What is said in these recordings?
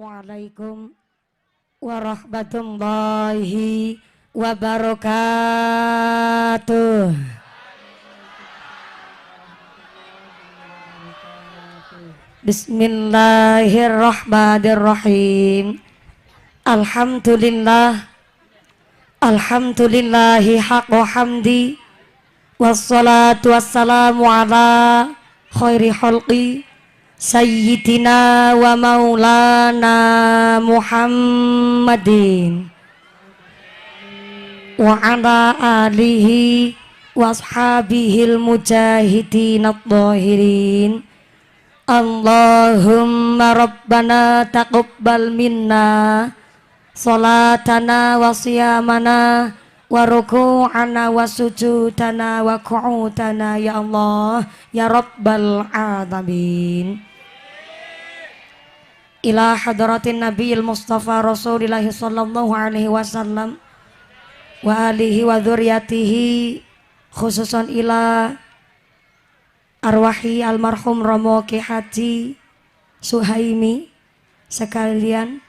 Assalamualaikum warahmatullahi wabarakatuh. Bismillahirrahmanirrahim. Alhamdulillah, alhamdulillahi haqqa hamdi, wassalatu wassalamu ala khairi khalqi sayyidina wa maulana Muhammadin wa ala alihi wa ashabihil mujahidin at-tahirin. Allahumma rabbana taqabbal minna salatana wa siyamana wa ruku'ana wa sujudana wa qu'udana ya Allah ya Rabbal alamin. Ila hadratin nabiyil mustafa rasulillahi sallallahu alaihi wasallam wa alihi wa dzurriyyatihi, khususan ila arwahi almarhum Romo Ki Haji Suhaimi sekalian.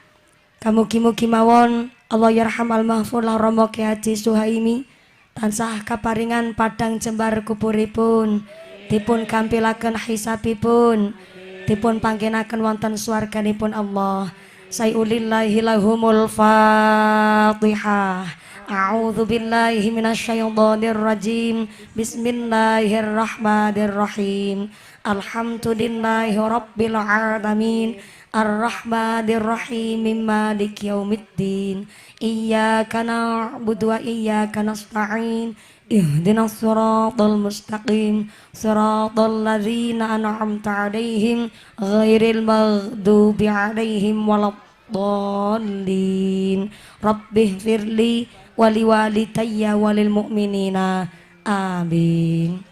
Kamugi-mugi mawon Allah yarham almahfurlah Romo Ki Haji Suhaimi tansah kaparingan padang jembar kuburipun, dipun kampilaken hisabipun, dipun panggenaken wonten swarganipun Allah. Sayulillahi lahumul Fatihah. A'udzu billahi minasyaitonir rajim. Bismillahirrahmanirrahim. Alhamdulillahi rabbil alamin. Arrahmanir rahim, maliki yaumiddin. Iyyaka na'budu wa iyyaka nasta'in. Ihdinas siratal mustaqim, siratal ladzina an'amta 'alaihim ghairil maghdubi 'alaihim waladdallin. Rabbighfirli wa liwalidayya walil mu'minina. Amin.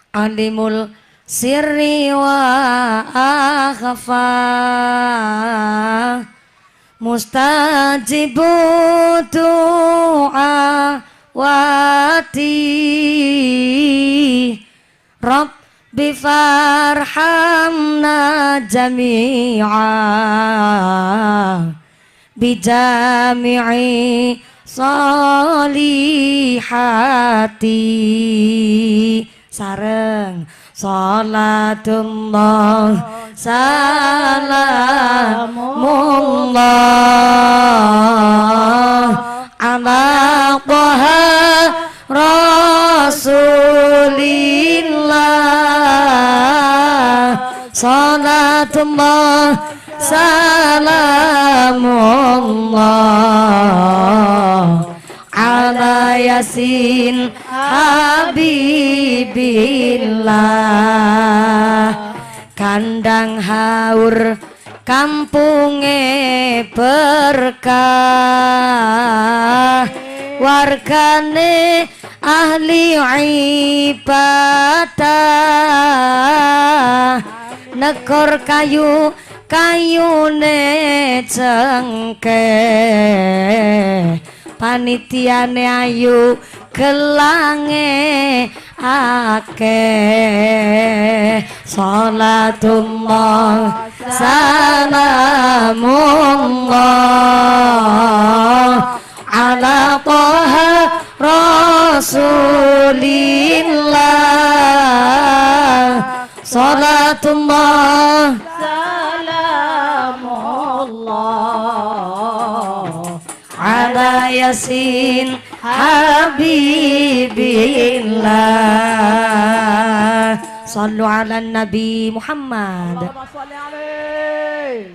Alimul sirri wa akhfa, mustajibu du'a wati, rabbi farhamna jami'a bijami'i solihati. Sareng salatullah salamullah ala Toha Rasulillah. Salatullah salamullah ala Yasin Habibillah. Kandang haur kampunge berkah, wargane ahli ibadah, nekor kayu kayune cengkeh, panitiane ayu gelange akeh. Salatullah salamullah ala Toha Rasulillah. Salatullah salamullah ala Yasin Habibillah. Sallu ala Nabi Muhammad.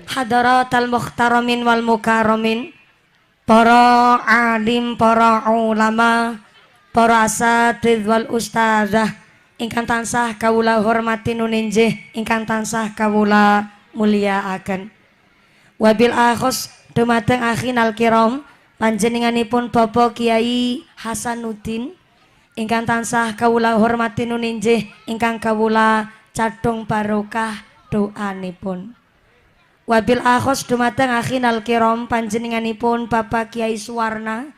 Hadaratal muhtaramin wal mukarramin, para alim, para ulama, para asatidz wal ustazah ingkang tansah kawula hormati nuninjih, ingkang tansah kawula mulyaaken. Wabil akhos dumateng akhinal kiram, panjenenganipun Bapak Kiai Hasanuddin ingkang tansah kawula hormati nuninjih, ingkang kawula cadhong barokah doanipun. Wabil akhos dumateng akhinal kiram, panjenenganipun Bapak Kiai Suwarna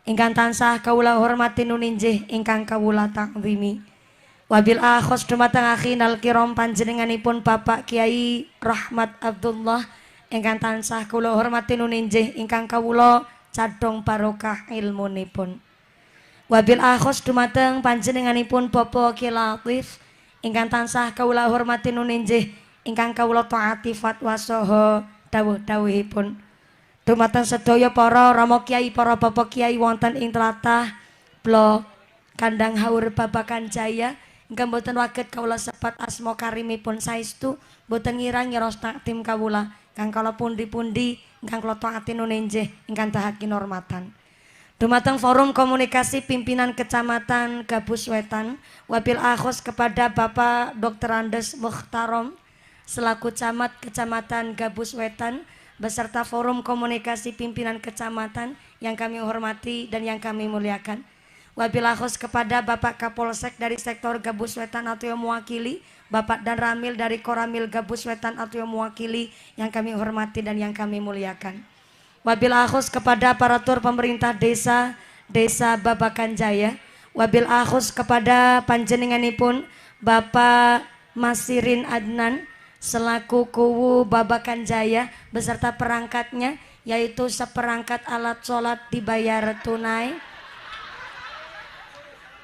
ingkang tansah kawula hormati nuninjih, ingkang kawula takzimi. Wabil akhos dumateng akhinal kiram, panjenenganipun Bapak Kiai Rahmat Abdullah ingkang tansah kula hormati nuninjih ingkang kawula cadhong barokah ilmunipun. Wabil akhos dumateng panjenenganipun Bapak Ki Latif ingkang tansah kawula hormati nuninjih ingkang kawula taati fatwa saha dawuh-dawuhipun. Dumateng sedaya para rama kiai, para bapak kiai wonten ing tlatah Blok Kandang Haur Babakan Jaya ingkang boten waget kawula sebat asma karimipun saestu boten ngirangi raos takdim kawula kang kala pundi-pundi ingkang kula taati nuninjih ingkang dahat kinormatan. Dumateng Forum Komunikasi Pimpinan Kecamatan Gabus Wetan, wabil akhos kepada Bapak Dr. Andes Mukhtarom selaku Camat Kecamatan Gabus Wetan beserta Forum Komunikasi Pimpinan Kecamatan yang kami hormati dan yang kami muliakan. Wabil akhos kepada Bapak Kapolsek dari sektor Gabus Wetan atau yang mewakili, Bapak dan Ramil dari Koramil Gabus Wetan atau yang mewakili yang kami hormati dan yang kami muliakan. Wabil akhos kepada aparatur pemerintah desa Desa Babakan Jaya, wabil akhos kepada panjenenganipun Bapak Masirin Adnan selaku Kuwu Babakan Jaya beserta perangkatnya, yaitu seperangkat alat sholat dibayar tunai.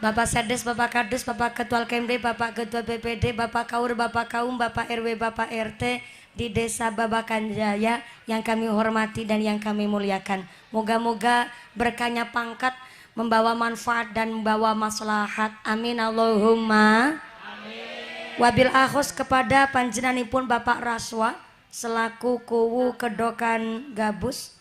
Bapak Sedes, Bapak Kadus, Bapak Ketua KMD, Bapak Ketua BPD, Bapak Kaur, Bapak Kaum, Bapak RW, Bapak RT di Desa Babakan Jaya yang kami hormati dan yang kami muliakan. Moga-moga berkahnya pangkat membawa manfaat dan membawa maslahat. Amin Allahumma. Amin. Wabil akhos kepada panjenenganipun Bapak Raswa selaku Kuwu Kedokan Gabus.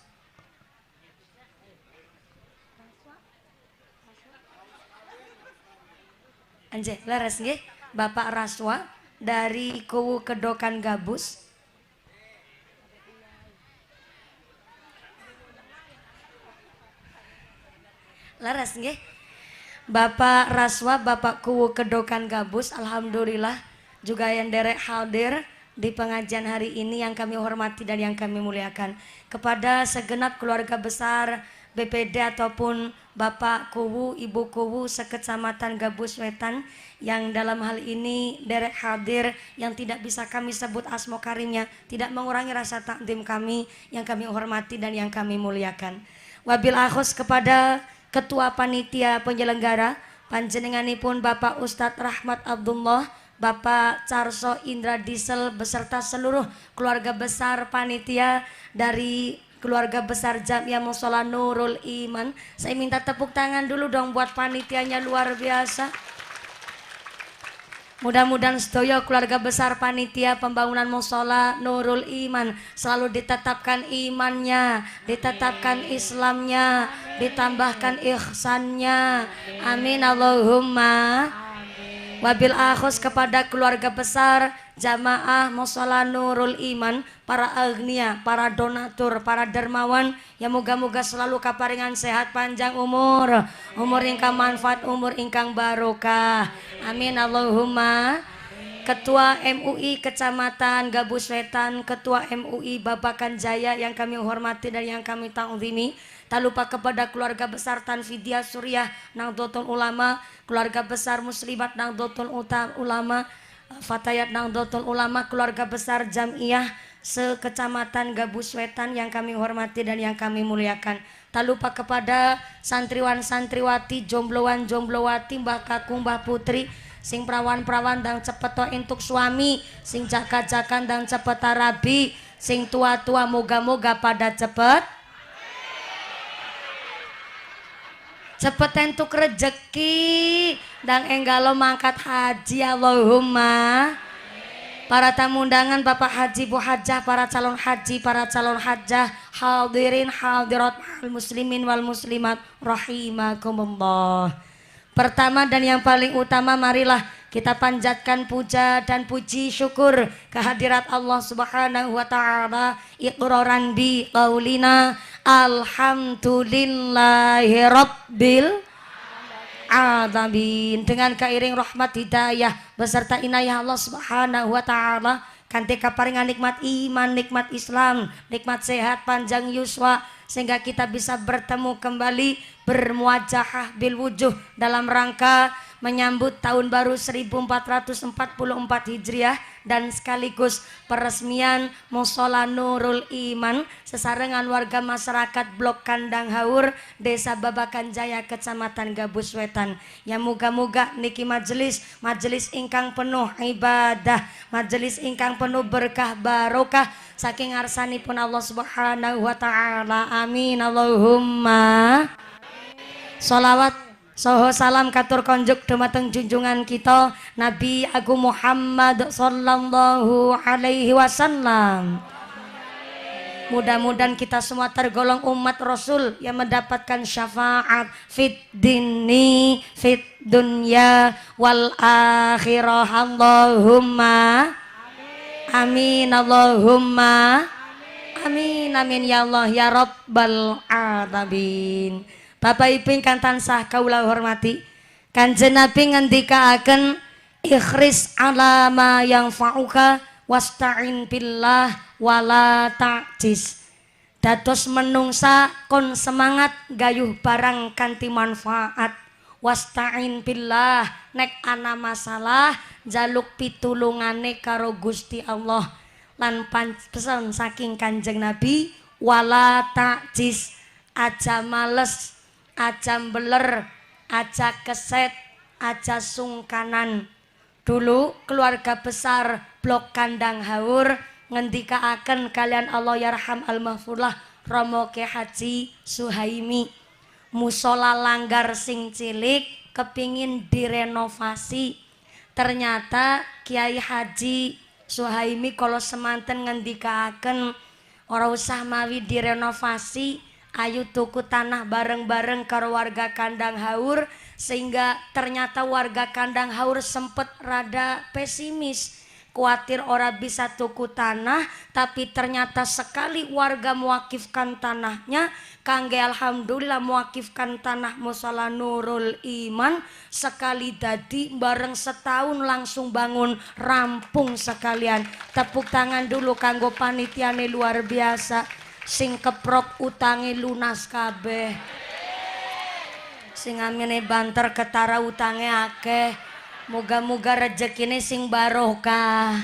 Anjeh, leres nggih, Bapak Raswa dari Kuwu Kedokan Gabus. Leres nggih. Bapak Raswa, Bapak Kuwu Kedokan Gabus, alhamdulillah juga yang derek hadir di pengajian hari ini yang kami hormati dan yang kami muliakan. Kepada segenap keluarga besar BPD ataupun Bapak Kuwu, Ibu Kuwu sekecamatan Gabus Wetan yang dalam hal ini derek hadir yang tidak bisa kami sebut asmo karimnya, tidak mengurangi rasa takdim kami yang kami hormati dan yang kami muliakan. Wabil akhos kepada Ketua Panitia Penyelenggara panjenenganipun Bapak Ustadz Rahmat Abdullah, Bapak Carso Indra Diesel beserta seluruh keluarga besar panitia dari keluarga besar Jamiah Musholla Nurul Iman. Saya minta tepuk tangan dulu dong buat panitianya, luar biasa. Mudah-mudahan sedaya keluarga besar panitia pembangunan Musholla Nurul Iman selalu ditetapkan imannya, ditetapkan Islamnya, ditambahkan ihsannya. Amin Allahumma. Wabil akhos kepada keluarga besar jamaah Musholla Nurul Iman, para agnia, para donatur, para dermawan yang moga-moga selalu kaparingan sehat panjang umur, umur ingkang manfaat, umur ingkang barokah. Amin Allahumma. Ketua MUI Kecamatan Gabus Wetan, Ketua MUI Babakan Jaya yang kami hormati dan yang kami ta'zimi. Tak lupa kepada keluarga besar Tanfidia Suriah Nahdlatul Ulama, keluarga besar Muslimat Nahdlatul Ulama, Fatayat Nahdlatul Ulama, keluarga besar Jamiah sekecamatan Gabus Wetan yang kami hormati dan yang kami muliakan. Tak lupa kepada santriwan santriwati, jombloan jomblowati, mbah kakung mbah putri, sing perawan-perawan dang cepet entuk suami, sing jaka-jakan dang cepet rabi, sing tua-tua moga-moga pada cepet cepet entuk rejeki dan enggalo mangkat haji. Allahumma. Para tamu undangan, Bapak Haji, Bu Hajah, para calon haji, para calon hajah, hadirin hadirat, muslimin wal muslimat rahimakumullah. Pertama dan yang paling utama, marilah kita panjatkan puja dan puji syukur kehadirat Allah Subhanahu wa taala, iqraran bi qaulina alhamdulillahi rabbil alamin, dengan kairing rahmat hidayah beserta inayah Allah Subhanahu wa taala, kanthi kaparingan nikmat iman, nikmat Islam, nikmat sehat panjang yuswa, sehingga kita bisa bertemu kembali bermuajahah bil wujuh dalam rangka menyambut tahun baru 1444 Hijriah dan sekaligus peresmian Musola Nurul Iman sesarengan warga masyarakat Blok Kandang Haur, Desa Babakan Jaya, Kecamatan Gabus Wetan. Ya muga-muga niki majelis, majelis ingkang penuh ibadah, majelis ingkang penuh berkah barokah saking ngarsanipun Allah Subhanahu wa taala. Amin Allahumma. Sholawat soho salam katur konjuk dumateng junjungan kita Nabi Agung Muhammad sallallahu alaihi wasallam. Mudah-mudahan kita semua tergolong umat Rasul yang mendapatkan syafaat fit dini fit dunya wal akhirah. Allahumma amin. Allahumma amin. Amin ya Allah ya Rabbal alamin. Bapak Ibu ingkang tansah kawula hormati, Kanjeng Nabi ngendikaaken ikhris ala ma yanfa'uka wasta'in billah wala ta'jiz. Dados menungsa kon semangat gayuh barang kanthi manfaat. Wasta'in billah, nek ana masalah jaluk pitulungane karo Gusti Allah. Lan pesan saking Kanjeng Nabi wala ta'jiz, aja males, aja beler, aja keset, aja sungkanan. Dulu keluarga besar Blok Kandang Haur ngendikaaken kalian Allah yarham al-mahfurlah Romo Ki Haji Suhaimi, musola langgar sing cilik kepingin direnovasi. Ternyata Kiai Haji Suhaimi kalau semanten ngendikaaken ora usah mawi direnovasi, ayo tuku tanah bareng-bareng karo warga Kandang Haur. Sehingga ternyata warga Kandang Haur sempet rada pesimis, kuatir ora bisa tuku tanah, tapi ternyata sekali warga mewakifkan tanahnya, kangge alhamdulillah mewakifkan tanah Musola Nurul Iman, sekali dadi bareng setahun langsung bangun rampung sekalian. Tepuk tangan dulu kanggo panitiane luar biasa. Sing keprok utange lunas kabeh, sing amine banter ketara utange akeh, moga-moga rezekine sing barokah.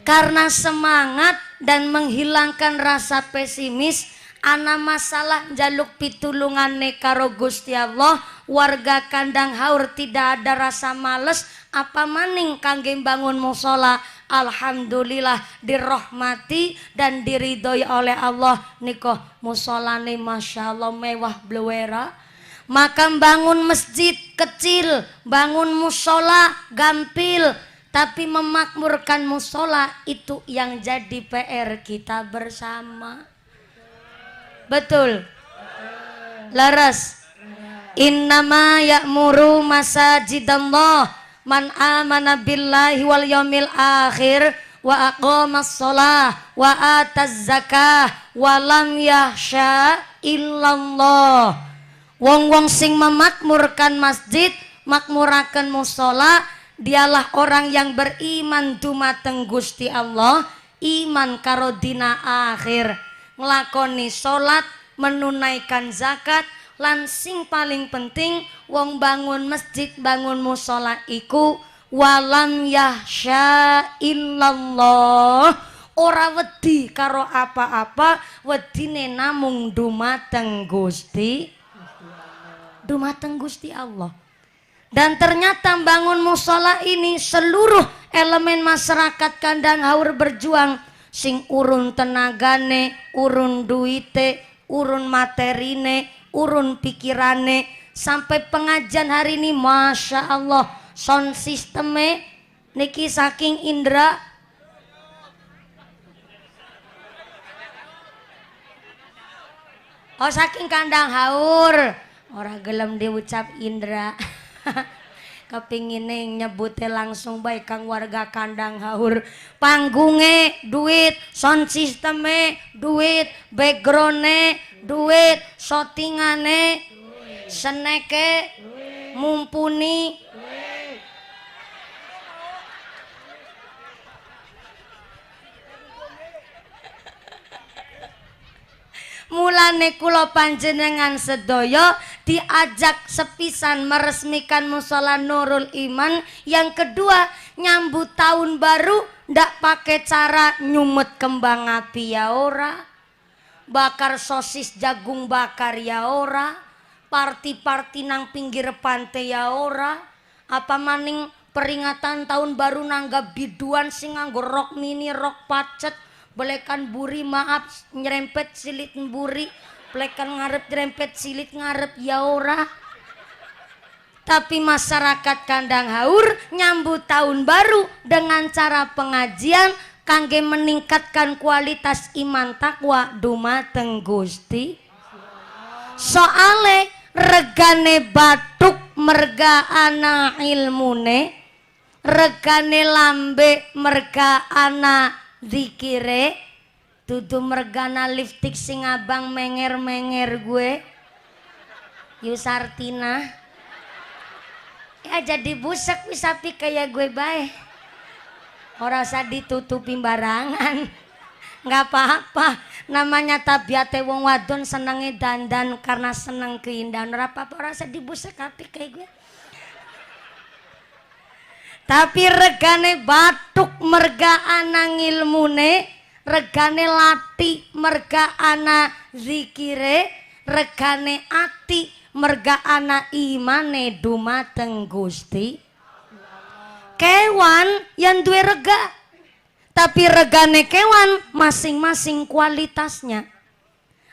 Karena semangat dan menghilangkan rasa pesimis, ana masalah njaluk pitulungane karo Gusti Allah, warga Kandang Haur tidak ada rasa males apa maning kangge bangun musola. Alhamdulillah dirahmati dan diridhoi oleh Allah. Niko musolane masya Allah mewah blewera. Maka bangun masjid kecil, bangun musola gampil, tapi memakmurkan musola itu yang jadi PR kita bersama. Betul. Laras. Innama ya'muru masajidallah man amana billahi wal yaumil akhir wa aqamas shalah wa ataz zakah wa lam yahsya illallah. Wong-wong sing memakmurkan masjid, makmuraken musola, dialah orang yang beriman dumateng Gusti Allah, iman karo dina akhir, nglakoni salat, menunaikan zakat, lan sing paling penting wong bangun masjid, bangun musola iku walam yahsya illallah, ora wedi karo apa-apa, wedine namung dumateng Gusti, dumateng Gusti Allah. Dan ternyata bangun musola ini seluruh elemen masyarakat Kandang Haur berjuang, sing urun tenagane, urun duite, urun materine, urun pikirane, sampai pengajian hari ini masya Allah sound systeme niki saking Indra. Oh saking Kandang Haur, ora gelem diucap Indra. Kepingine nyebute langsung baik kang warga Kandang Haur. Panggunge duit, sound systeme duit, backgroundne duit, shootingane, seneke mumpuni. Mulane kula panjenengan sedaya diajak sepisan meresmikan musola Nurul Iman. Yang kedua, nyambut tahun baru ndak pakai cara nyumet kembang api ya ora, bakar sosis jagung bakar ya ora, party-party nang pinggir pantai ya ora, apa maning peringatan tahun baru nangga biduan sing nganggo rok mini, rok pacet, belekan buri maaf nyerempet silit buri, belekan ngarep nyerempet silit ngarep ya ora. Tapi masyarakat Kandang Haur nyambut tahun baru dengan cara pengajian kangge meningkatkan kualitas iman takwa dumateng Gusti. Soale regane batuk merga ana ilmune, regane lambe merga ana zikire, dudu mergana lipstik sing abang menger-menger gue Yusartina ya jadi busek wis sapi kayak gue bae, ora usah ditutupi barangan, nggak apa-apa. Namanya tabiate wong wadon senenge dandan karena seneng keindahan, ora apa-apa, ora usah dibusek api kayak gue. Tapi regane batuk merga ana ngilmune, regane lati merga ana zikire, regane ati merga ana imane dumateng Gusti. Kewan yang duwe rega, tapi regane kewan masing-masing kualitasnya.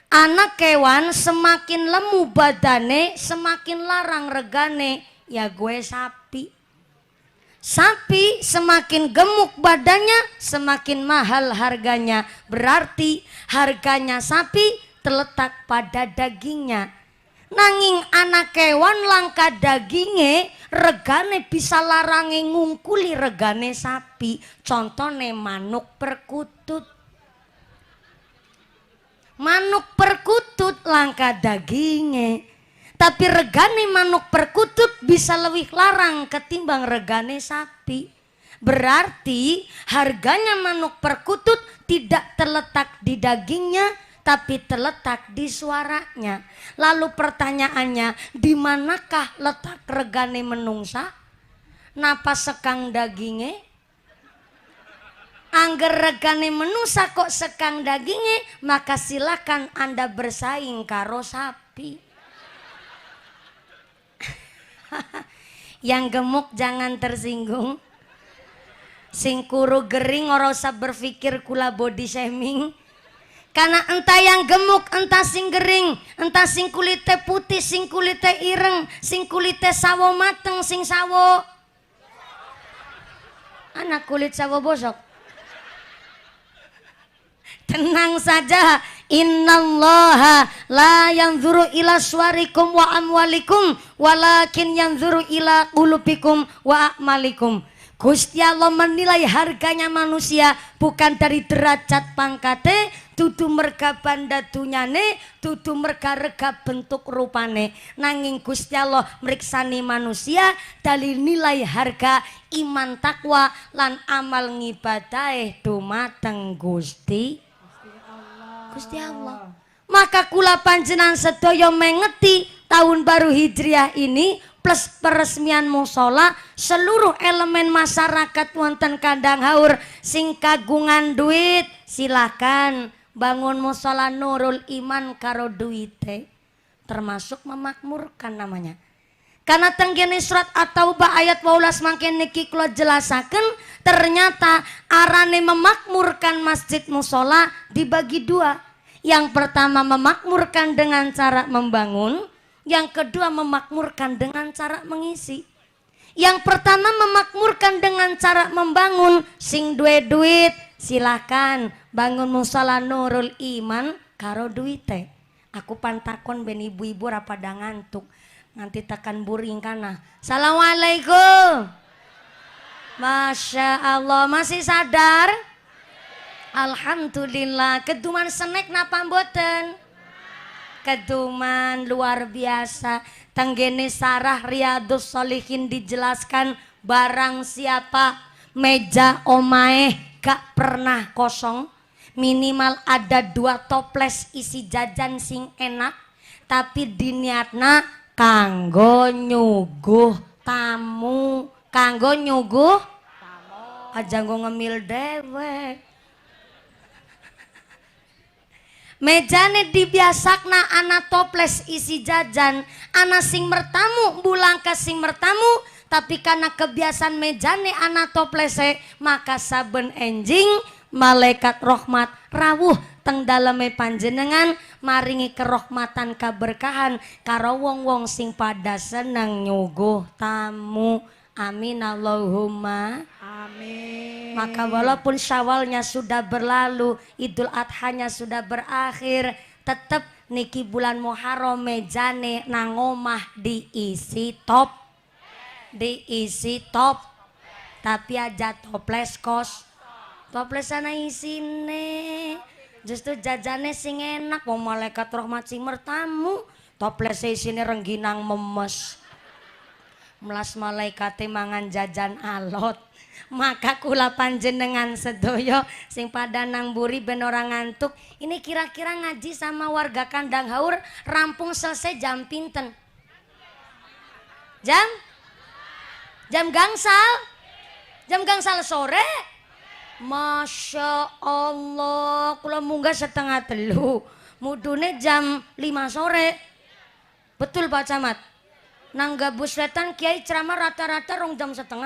Anak kewan semakin lemu badane semakin larang regane, ya gue sapi. Sapi semakin gemuk badannya semakin mahal harganya. Berarti harganya sapi terletak pada dagingnya. Nanging anak kewan langka daginge, regane bisa larange ngungkuli regane sapi. Contone manuk perkutut. Manuk perkutut langka daginge, tapi regane manuk perkutut bisa lebih larang ketimbang regane sapi. Berarti harganya manuk perkutut tidak terletak di dagingnya, tapi terletak di suaranya. Lalu pertanyaannya, di manakah letak regane menungsa? Napa sekang daginge? Angger regane menungsa kok sekang daginge, maka silakan Anda bersaing karo sapi. Yang gemuk jangan tersinggung. Sing kuru gering ora usah berpikir kula body shaming. Karena entah yang gemuk, entah sing gering, entah sing kulite putih, sing kulite ireng, sing kulite sawo mateng, sing sawo anak kulit sawo bosok. Tenang saja, innallaha la yanzuru ila suwarikum wa amwalikum walakin yanzuru ila qulubikum wa a'malikum. Gusti Allah menilai harganya manusia bukan dari derajat pangkate, dudu merga banda dunyane, dudu merga rega bentuk rupane. Nanging Gusti Allah meriksani manusia dari nilai harga iman takwa lan amal ngibadahe dumateng Gusti Gusti Allah. Maka kula panjenengan sedaya mengeti tahun baru Hijriah ini plus peresmian musola, seluruh elemen masyarakat wonten Kandang Haur sing kagungan duit silakan bangun musola Nurul Iman karo duite, termasuk memakmurkan namanya. Karena tenggene surat At-Taubah ayat 18 mangken niki kula jelasaken, ternyata arane memakmurkan masjid musola dibagi dua. Yang pertama memakmurkan dengan cara membangun, yang kedua memakmurkan dengan cara mengisi. Yang pertama memakmurkan dengan cara membangun, sing duwe duit silakan bangun musola Nurul Iman karo duite. Aku pantakon ben ibu-ibu ora pada ngantuk, nganti tekan buring kana. Assalamualaikum. Masya Allah, masih sadar? Alhamdulillah. Keduman senek napa mboten? Keduman luar biasa. Tenggene Sarah Riyadhus Shalihin dijelaskan, barang siapa meja omaeh gak pernah kosong, minimal ada 2 toples isi jajan sing enak, tapi diniatna Kanggo nyuguh tamu, kanggo nyuguh tamu. Aja nggo ngemil dewek. Mejane dibiasakna ana toples isi jajan, ana sing mertamu bulang ke sing mertamu, tapi karena kebiasaan mejane ana toplese, maka saben enjing malaikat rahmat rawuh teng daleme panjenengan maringi kerohmatan kaberkahan karo wong-wong sing pada seneng nyuguh tamu. Amin Allahumma amin. Maka walaupun Syawalnya sudah berlalu, Idul Adhanya sudah berakhir, tetep niki bulan Muharram mejane nang omah diisi top, diisi top, tapi aja toples kos, toples ana isine. Justru jajane sing enak, wong malaikat rahmat sing mertamu, toples isine rengginang memes. Melas malaikate mangan jajan alot. Maka kula panjenengan sedaya sing pada nang buri ben ora ngantuk. Ini kira-kira ngaji sama warga Kandang Haur rampung selesai jam pinten? Jam? Jam gangsal? Jam gangsal sore? Masya Allah, kula munggah 2:30, mudune jam 5 sore. Betul Pak Camat? Nang Gabus Wetan kiai ceramah rata-rata 2,5 jam.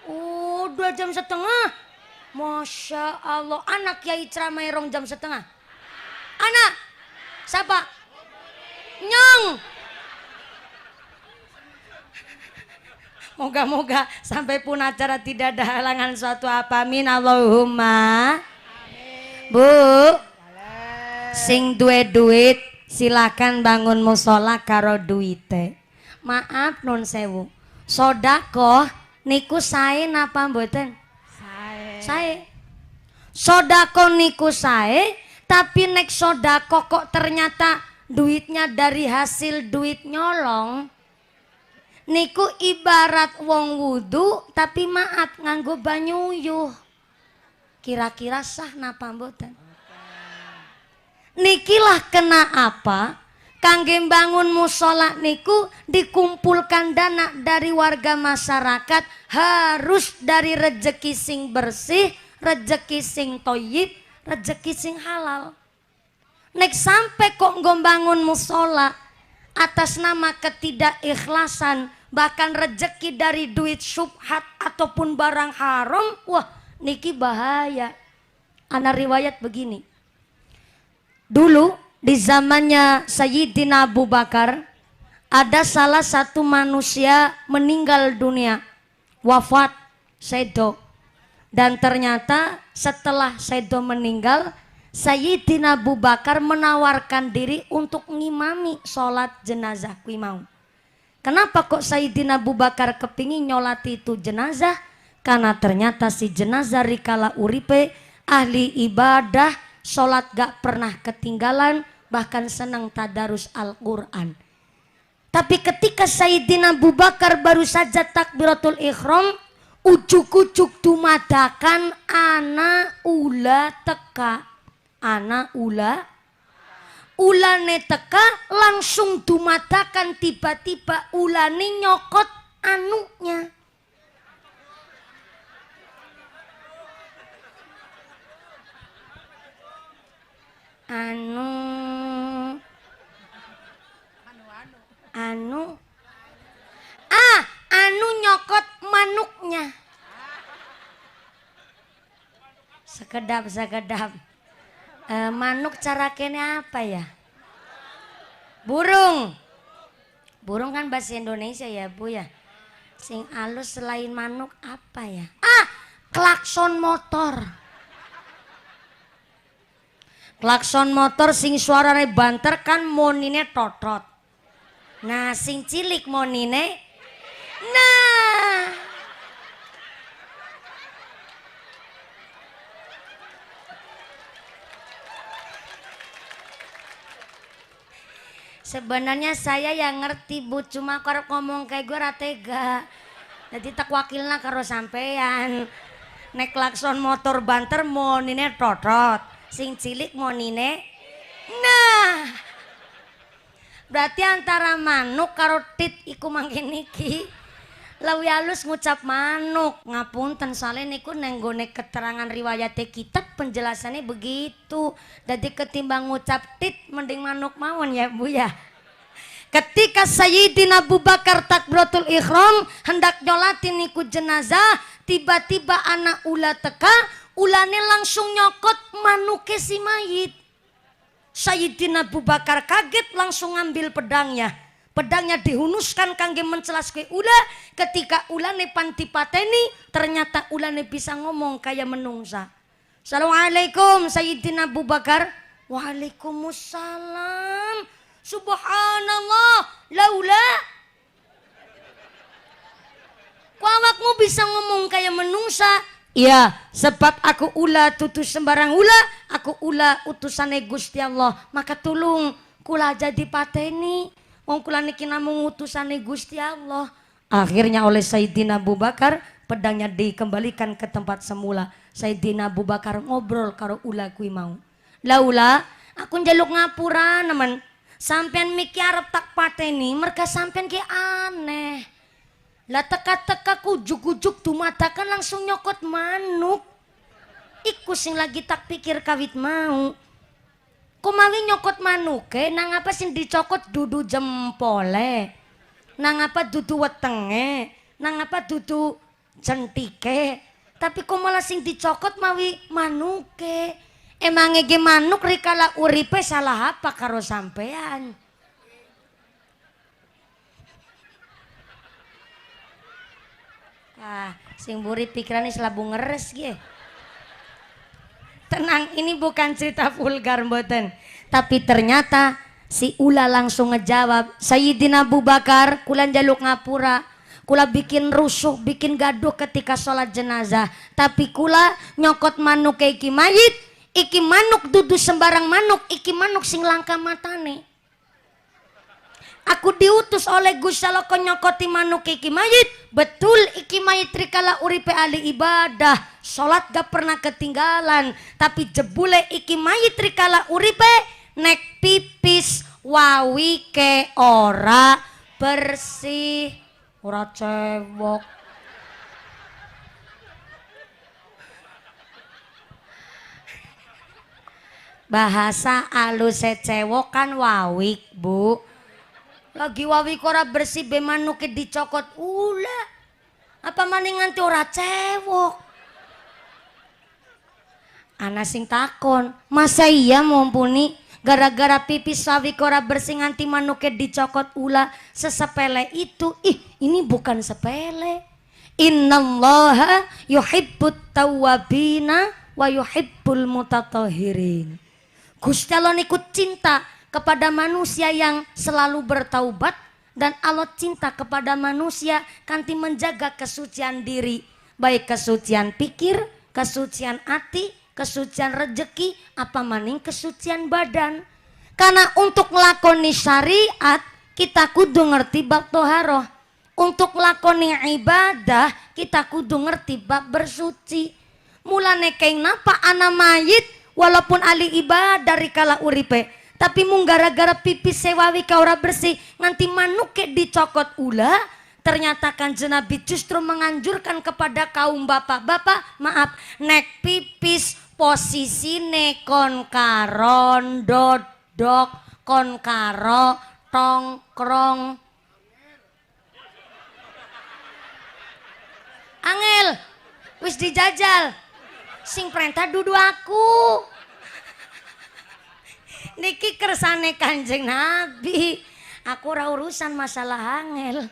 Oh, 2,5 jam. Masya Allah, anak kiai ceramah 2,5 jam. Anak? Siapa? Nyong. Moga-moga sampai pun acara tidak ada halangan suatu apa. Amin Allahumma. Amin. Bu, sing duwe duit silakan bangun musola karo duite. Maaf nun sewu, sodakoh niku sae napa mboten? Sae. Sae. Sodakoh niku sae, tapi nek sodakoh kok ternyata duitnya dari hasil duit nyolong, niku ibarat wong wudu tapi maaf nganggo banyu uyuh. Kira-kira sah napa mboten? Nikilah kena apa kangge bangun musola niku dikumpulkan dana dari warga masyarakat, harus dari rejeki sing bersih, rejeki sing toyib, rejeki sing halal. Nek sampai kok nggo bangun musola atas nama ketidakikhlasan, bahkan rejeki dari duit syubhat ataupun barang haram, wah niki bahaya. Ana riwayat begini. Dulu di zamannya Sayyidina Abu Bakar ada salah satu manusia meninggal dunia, wafat, sedo. Dan ternyata setelah sedo meninggal, Sayyidina Abu Bakar menawarkan diri untuk ngimami sholat jenazah kui mau. Kenapa kok Sayyidina Abu Bakar kepingin nyolati itu jenazah? Karena ternyata si jenazah rikala uripe ahli ibadah, sholat gak pernah ketinggalan, bahkan senang tadarus Al-Quran. Tapi ketika Sayyidina Abu Bakar baru saja takbiratul ihram, ujuk-ujuk dumadakan ana ula teka. Ana ula, ulane teka langsung dumadakan, tiba-tiba ulane nyokot anunya. Anu, anu, ah, anu nyokot manuknya. Sekedap, sekedap. Manuk cara kene apa ya? Burung. Burung kan bahasa Indonesia ya Bu ya. Sing alus selain manuk apa ya? Ah, klakson motor. Klakson motor sing suarane banter kan monine totot. Nah, sing cilik monine nah. Sebenarnya saya yang ngerti Bu, cuma kalau ngomong kayak gue ratega. Jadi tak wakilna karo sampean. Nek klakson motor banter monine totot, sing cilik monine nah. Berarti antara manuk karo tit iku mangke niki. Luwih halus ngucap manuk. Ngapunten soalnya niku neng gone keterangan riwayat kitab penjelasannya begitu. Jadi ketimbang ngucap tit mending manuk mawon ya Bu ya. Ketika Sayyidina Abu Bakar takbiratul ihram hendak nyolatin niku jenazah, tiba-tiba anak ula teka, ulane langsung nyokot manuke si mayit. Sayyidina Abu Bakar kaget langsung ngambil pedangnya. Pedangnya dihunuskan kangge mencelas ke ula. Ketika ulane panti pateni, ternyata ulane bisa ngomong kayak menungsa. Assalamualaikum Sayyidina Abu Bakar. Waalaikumsalam. Subhanallah, laula ku awakmu bisa ngomong kayak menungsa? Iya, sebab aku ula tutu sembarang ula, aku ula utusane Gusti Allah. Maka tulung kula jadi pateni. Wong kula niki namung utusane Gusti Allah. Akhirnya oleh Sayyidina Abu Bakar pedangnya dikembalikan ke tempat semula. Sayyidina Abu Bakar ngobrol karo ula kuwi mau. Laula, aku njaluk ngapura nemen. Sampean miki arep tak pateni merga sampean ki aneh. Lah teka-teka kujuk-kujuk dumadakan langsung nyokot manuk. Iku sing lagi tak pikir kawit mau. Kumawi nyokot manuke nang apa sing dicokot dudu jempole. Nang apa dudu wetenge, nang apa dudu jentike. Tapi kok malah sing dicokot mawi manuke. Emange ge manuk rikala uripe salah apa karo sampean? Ah, sing buri pikirane selabu ngeres ge. Tenang, ini bukan cerita vulgar mboten. Tapi ternyata si ula langsung ngejawab, Sayyidina Abu Bakar, kula njaluk ngapura. Kula bikin rusuh, bikin gaduh ketika sholat jenazah. Tapi kula nyokot manuk iki mayit. Iki manuk dudu sembarang manuk, iki manuk sing langka matane. Aku diutus oleh Gusti Allah kon nyokoti manuk iki mayit. Betul iki mayit rikala uripe ahli ibadah, salat gak pernah ketinggalan. Tapi jebule iki mayit rikala uripe nek pipis wawike ora bersih, ora cewok. Bahasa aluse cewok kan wawik, Bu. Lagi wawik ora bersih be manuke dicokot ula. Apa maning nganti ora cewok? Ana sing takon, masa iya mumpuni gara-gara pipis wawik ora bersih nganti manuke dicokot ula sesepele itu? Ih, ini bukan sepele. Innallaha yuhibbut tawwabina wa yuhibbul mutatahhirin. Gusti Allah niku cinta kepada manusia yang selalu bertaubat dan Allah cinta kepada manusia kanthi menjaga kesucian diri, baik kesucian pikir, kesucian hati, kesucian rejeki, apa maning kesucian badan. Karena untuk nglakoni syariat kita kudu ngerti bab toharoh. Untuk nglakoni ibadah kita kudu ngerti bab bersuci. Mulane keng napa ana mayit walaupun ahli ibadah rikala uripe, tapi mung gara-gara pipis sewawi ka ora bersih nganti manuke dicokot ula. Ternyata Kanjeng Nabi justru menganjurkan kepada kaum bapak-bapak, maaf, nek pipis posisine kon karo ndodok, kon karo tongkrong. Angel wis dijajal, sing perintah dudu aku. Niki kersane Kanjeng Nabi, aku ora urusan masalah angel.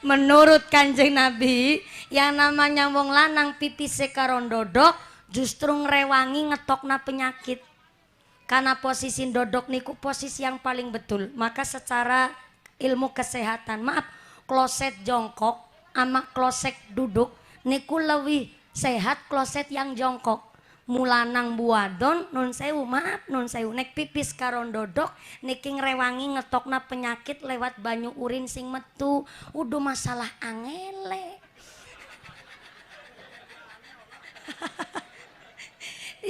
Menurut Kanjeng Nabi, yang namanya wong lanang pipise karo ndodok justru ngrewangi ngetokna penyakit. Karena posisi ndodok niku posisi yang paling betul. Maka secara ilmu kesehatan, maaf, kloset jongkok ama kloset duduk niku lebih sehat kloset yang jongkok. Mulanang buadon nun sewu, maaf nun sewu, nek pipis karo ndodok niki ngrewangi ngetokna penyakit lewat banyu urin sing metu. Udah masalah angele.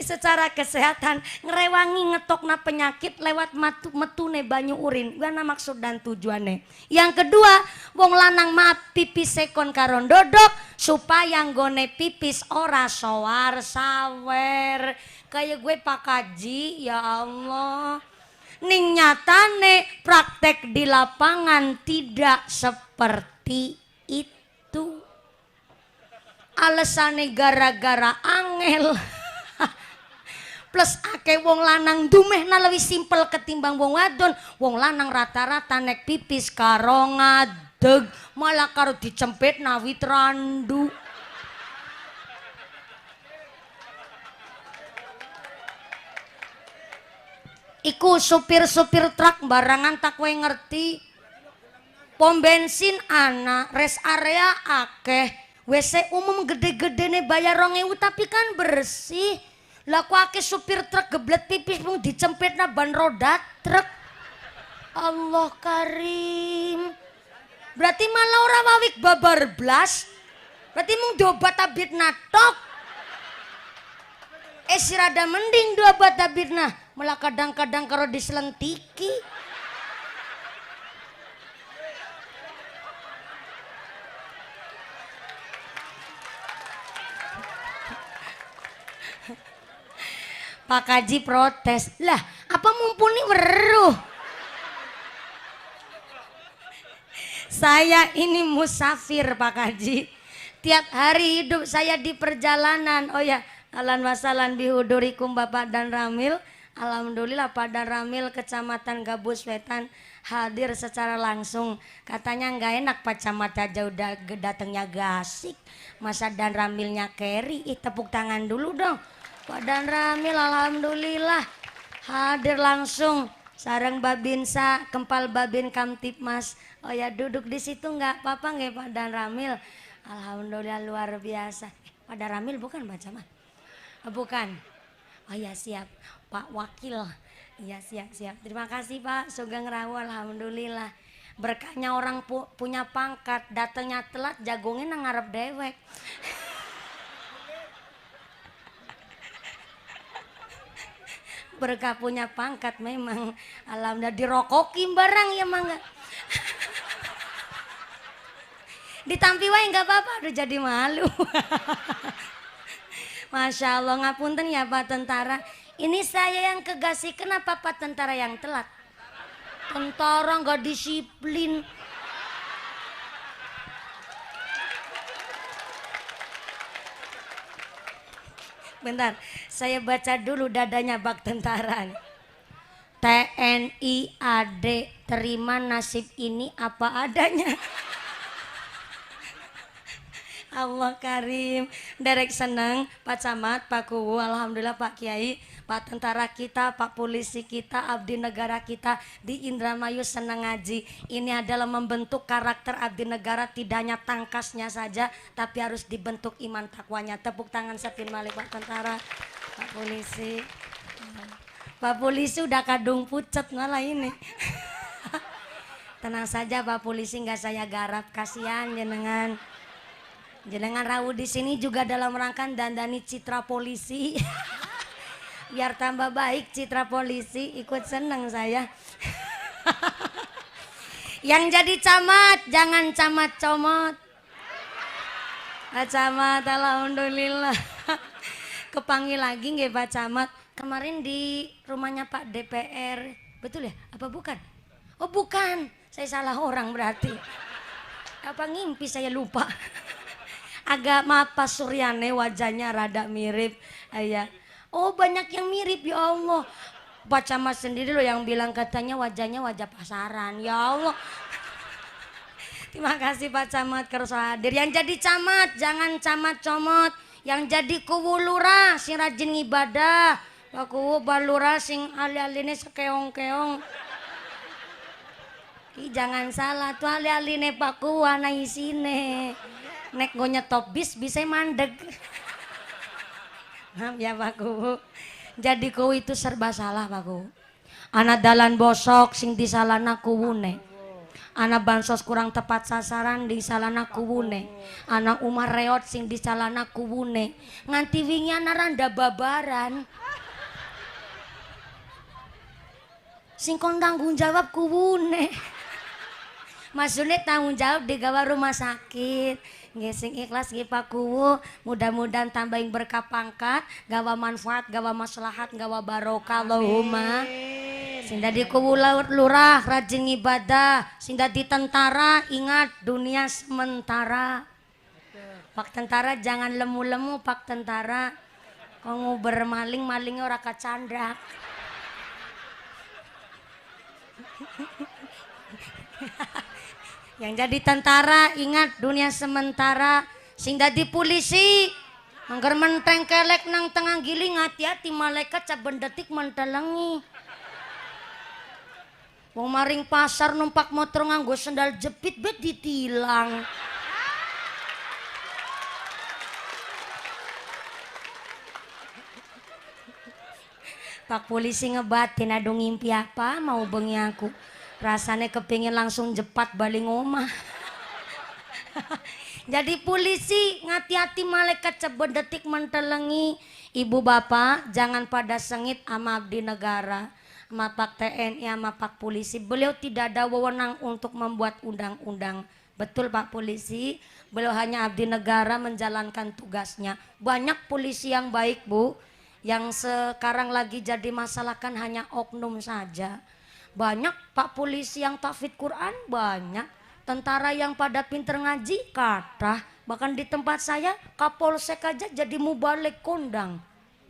Secara kesehatan ngerewangi ngetokna penyakit lewat metune banyu urin. Gana maksud dan tujuannya. Yang kedua, wong lanang maaf pipis sekon karo ndodok supaya nggone pipis ora sowar sawer. Kayak gue Pak Kaji, ya Allah. Ning nyatane praktek di lapangan tidak seperti itu. Alesane gara-gara angel. Plus akeh wong lanang dumehna lebih simpel ketimbang wong wadon. Wong lanang rata-rata nek pipis karo ngadeg, malah karo dicempit nawit randu. Iku supir-supir truk barangan tak kowe ngerti. Pom bensin ana, rest area akeh, WC umum gede-gedene bayar 2.000 tapi kan bersih. Lah kok akeh supir truk geblet pipis mung dicempitna ban roda truk. Allah karim. Berarti malah ora wawik babar blas. Berarti mung diobat abitna tok. Si rada mending diobat abitna, malah kadang-kadang karo diselentiki. Pak Kaji protes, lah apa mumpuni weruh? Saya ini musafir Pak Kaji, tiap hari hidup saya di perjalanan. Oh ya, ahlan wasalan bihudurikum Bapak dan Ramil. Alhamdulillah Pak dan Ramil Kecamatan Gabus Wetan hadir secara langsung. Katanya nggak enak Pak Camat aja udah datangnya gasik, masa dan Ramilnya keri. Ih, tepuk tangan dulu dong. Pak Dan Ramil alhamdulillah hadir langsung sareng Babinsa Kempal Babin Kamtibmas. Oh ya, duduk di situ nggak apa-apa nggak Pak Dan Ramil? Alhamdulillah luar biasa. Pak Dan Ramil bukan Pak Camat? Oh, bukan. Oh ya siap Pak Wakil. Iya siap siap. Terima kasih Pak Sugeng Rawuh, alhamdulillah. Berkahnya orang punya pangkat, datangnya telat jagongnya nang ngarep dewek. Berkah punya pangkat memang. Alhamdulillah dirokokin barang ya mangga. Ditampi wae nggak apa-apa, aduh jadi malu. Masya Allah, ngapunten ya Pak Tentara. Ini saya yang kegasi, kenapa Pak Tentara yang telat? Tentara nggak disiplin. Bentar, saya baca dulu dadanya bak tentara. TNI AD terima nasib ini apa adanya. Allah karim. Derek seneng Pak Camat, Pak Kuwu, alhamdulillah Pak Kiai, Pak tentara kita, Pak polisi kita, abdi negara kita di Indramayu seneng ngaji. Ini adalah membentuk karakter abdi negara, tidak hanya tangkasnya saja, tapi harus dibentuk iman takwanya. Tepuk tangan sepin malik Pak tentara, Pak polisi. Pak polisi udah kadung pucet malah ini. Tenang saja Pak polisi, nggak saya garap, kasihan jenengan. Jenengan rawuh di sini juga dalam rangka dandani citra polisi. Biar tambah baik citra polisi, ikut seneng saya. Yang jadi camat, jangan camat comot. Pak Camat, alhamdulillah. Kepanggil lagi nggih Pak Camat. Kemarin di rumahnya Pak DPR, betul ya? Apa bukan? Oh bukan, saya salah orang berarti. Apa ngimpi saya lupa. Agak maaf Pak Suryane wajahnya rada mirip. Ayah. Oh banyak yang mirip ya Allah. Pak Camat sendiri loh yang bilang katanya wajahnya wajah pasaran. Ya Allah. Terima kasih Pak Camat kersa hadir. Yang jadi camat jangan camat comot. Yang jadi kuwu lurah sing rajin ngibadah. Pak kuwu balurah sing ali-aline sekeong-keong. Ki jangan salah tuh ali-aline Pak kuwu ana isine. Nek nggo nyetop bis bisa mandeg. Maaf ya Pak Kuwu. Jadi kuwu itu serba salah Pak Kuwu. Ana dalan bosok sing disalahna kuwune. Ana bansos kurang tepat sasaran disalahna kuwune. Ana umah reot sing disalahna kuwune. Nganti wingi ana randa babaran. Sing kon tanggung jawab kuwune. Maksudnya tanggung jawab digawa rumah sakit. Nggih sing ikhlas nggih Pak Kuwu, mudah-mudahan tambahin berkah pangkat, gawa manfaat, gawa maslahat, gawa barokah Allahumma. Sing dadi kuwu lurah rajin ibadah, sing dadi tentara ingat dunia sementara. Pak tentara jangan lemu-lemu Pak tentara. Kok nguber maling, malingnya ora kacandak. Yang jadi tentara ingat dunia sementara, sing dadi polisi angger menteng kelek nang tengah giling hati-hati malaikat saben detik mentelengi. Wong maring pasar numpak motor nganggo sendal jepit bet ditilang. Pak polisi ngebatin aduh ngimpi apa mau bengi aku. Rasanya kepingin langsung jepat balik ngomah. Jadi polisi ngati-hati malaikat saben detik mentelengi. Ibu bapak jangan pada sengit sama abdi negara, sama Pak TNI, sama Pak polisi. Beliau tidak ada wewenang untuk membuat undang-undang. Betul Pak polisi, beliau hanya abdi negara menjalankan tugasnya. Banyak polisi yang baik Bu, yang sekarang lagi jadi masalah kan hanya oknum saja. Banyak Pak polisi yang tahfidz Quran, banyak tentara yang pada pinter ngaji kathah. Bahkan di tempat saya Kapolsek aja jadi mubalig kondang.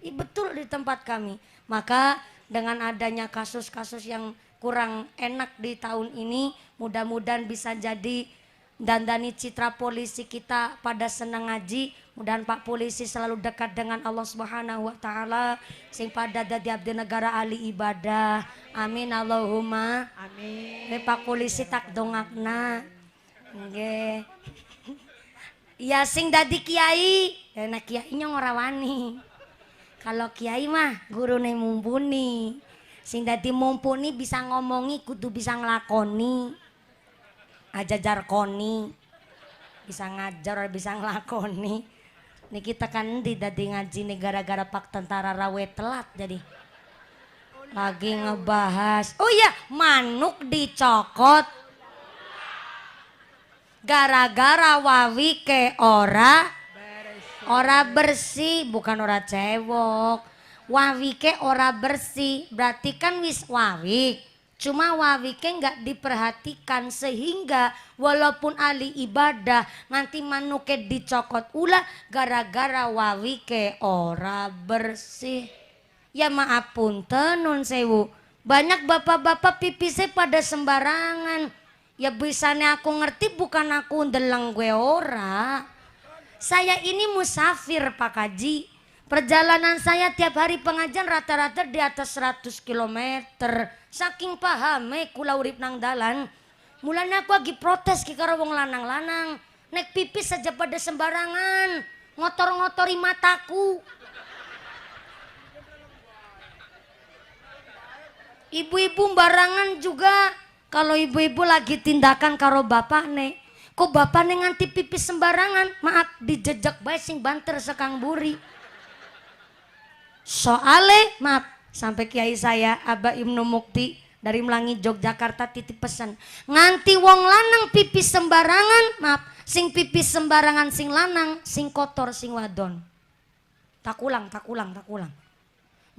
Betul di tempat kami. Maka dengan adanya kasus-kasus yang kurang enak di tahun ini, mudah-mudahan bisa jadi dandani citra polisi kita pada senang ngaji. Mudahan Pak polisi selalu dekat dengan Allah Subhanahu wa taala, sing pada dadi abdi negara ahli ibadah. Amin Allahumma. Amin. Pak polisi tak dongakna. Nggih. Ya sing dadi kiai, ya nek kiai nyong ora wani. Kalau kiai mah gurune mumpuni. Sing dadi mumpuni bisa ngomongi kudu bisa nglakoni. Aja jarkoni. Bisa ngajar bisa nglakoni. Niki tekan ndi dadi ngaji nih gara-gara Pak tentara rawe telat jadi. Lagi ngebahas. Oh iya, manuk dicokot. Gara-gara wawike ora bersih, bukan ora cewok. Wawike ora bersih, berarti kan wis wawik. Cuma wawike nggak diperhatikan sehingga walaupun ahli ibadah nganti manuke dicokot ulah gara-gara wawike ora bersih. Ya maaf punten nun sewu. Banyak bapak-bapak pipisnya pada sembarangan. Ya bisanya aku ngerti bukan aku ndeleng gue ora. Saya ini musafir Pak Haji. Perjalanan saya tiap hari pengajian rata-rata di atas 100 km. Saking pahame kula urip nang dalan. Mulane aku lagi protes ki karo wong lanang-lanang. Nek pipis saja pada sembarangan, ngotor-ngotori mataku. Ibu-ibu barangan juga. Kalau ibu-ibu lagi tindakan karo bapak nek, kok bapak nek nganti pipis sembarangan, maaf dijejak bae sing banter sekang buri. Soale maaf sampai kiai saya Abah Ibnu Mukti dari Melangi Yogyakarta titip pesan, nganti wong lanang pipis sembarangan, maaf sing pipis sembarangan sing lanang, sing kotor sing wadon. Tak ulang, tak ulang, tak ulang.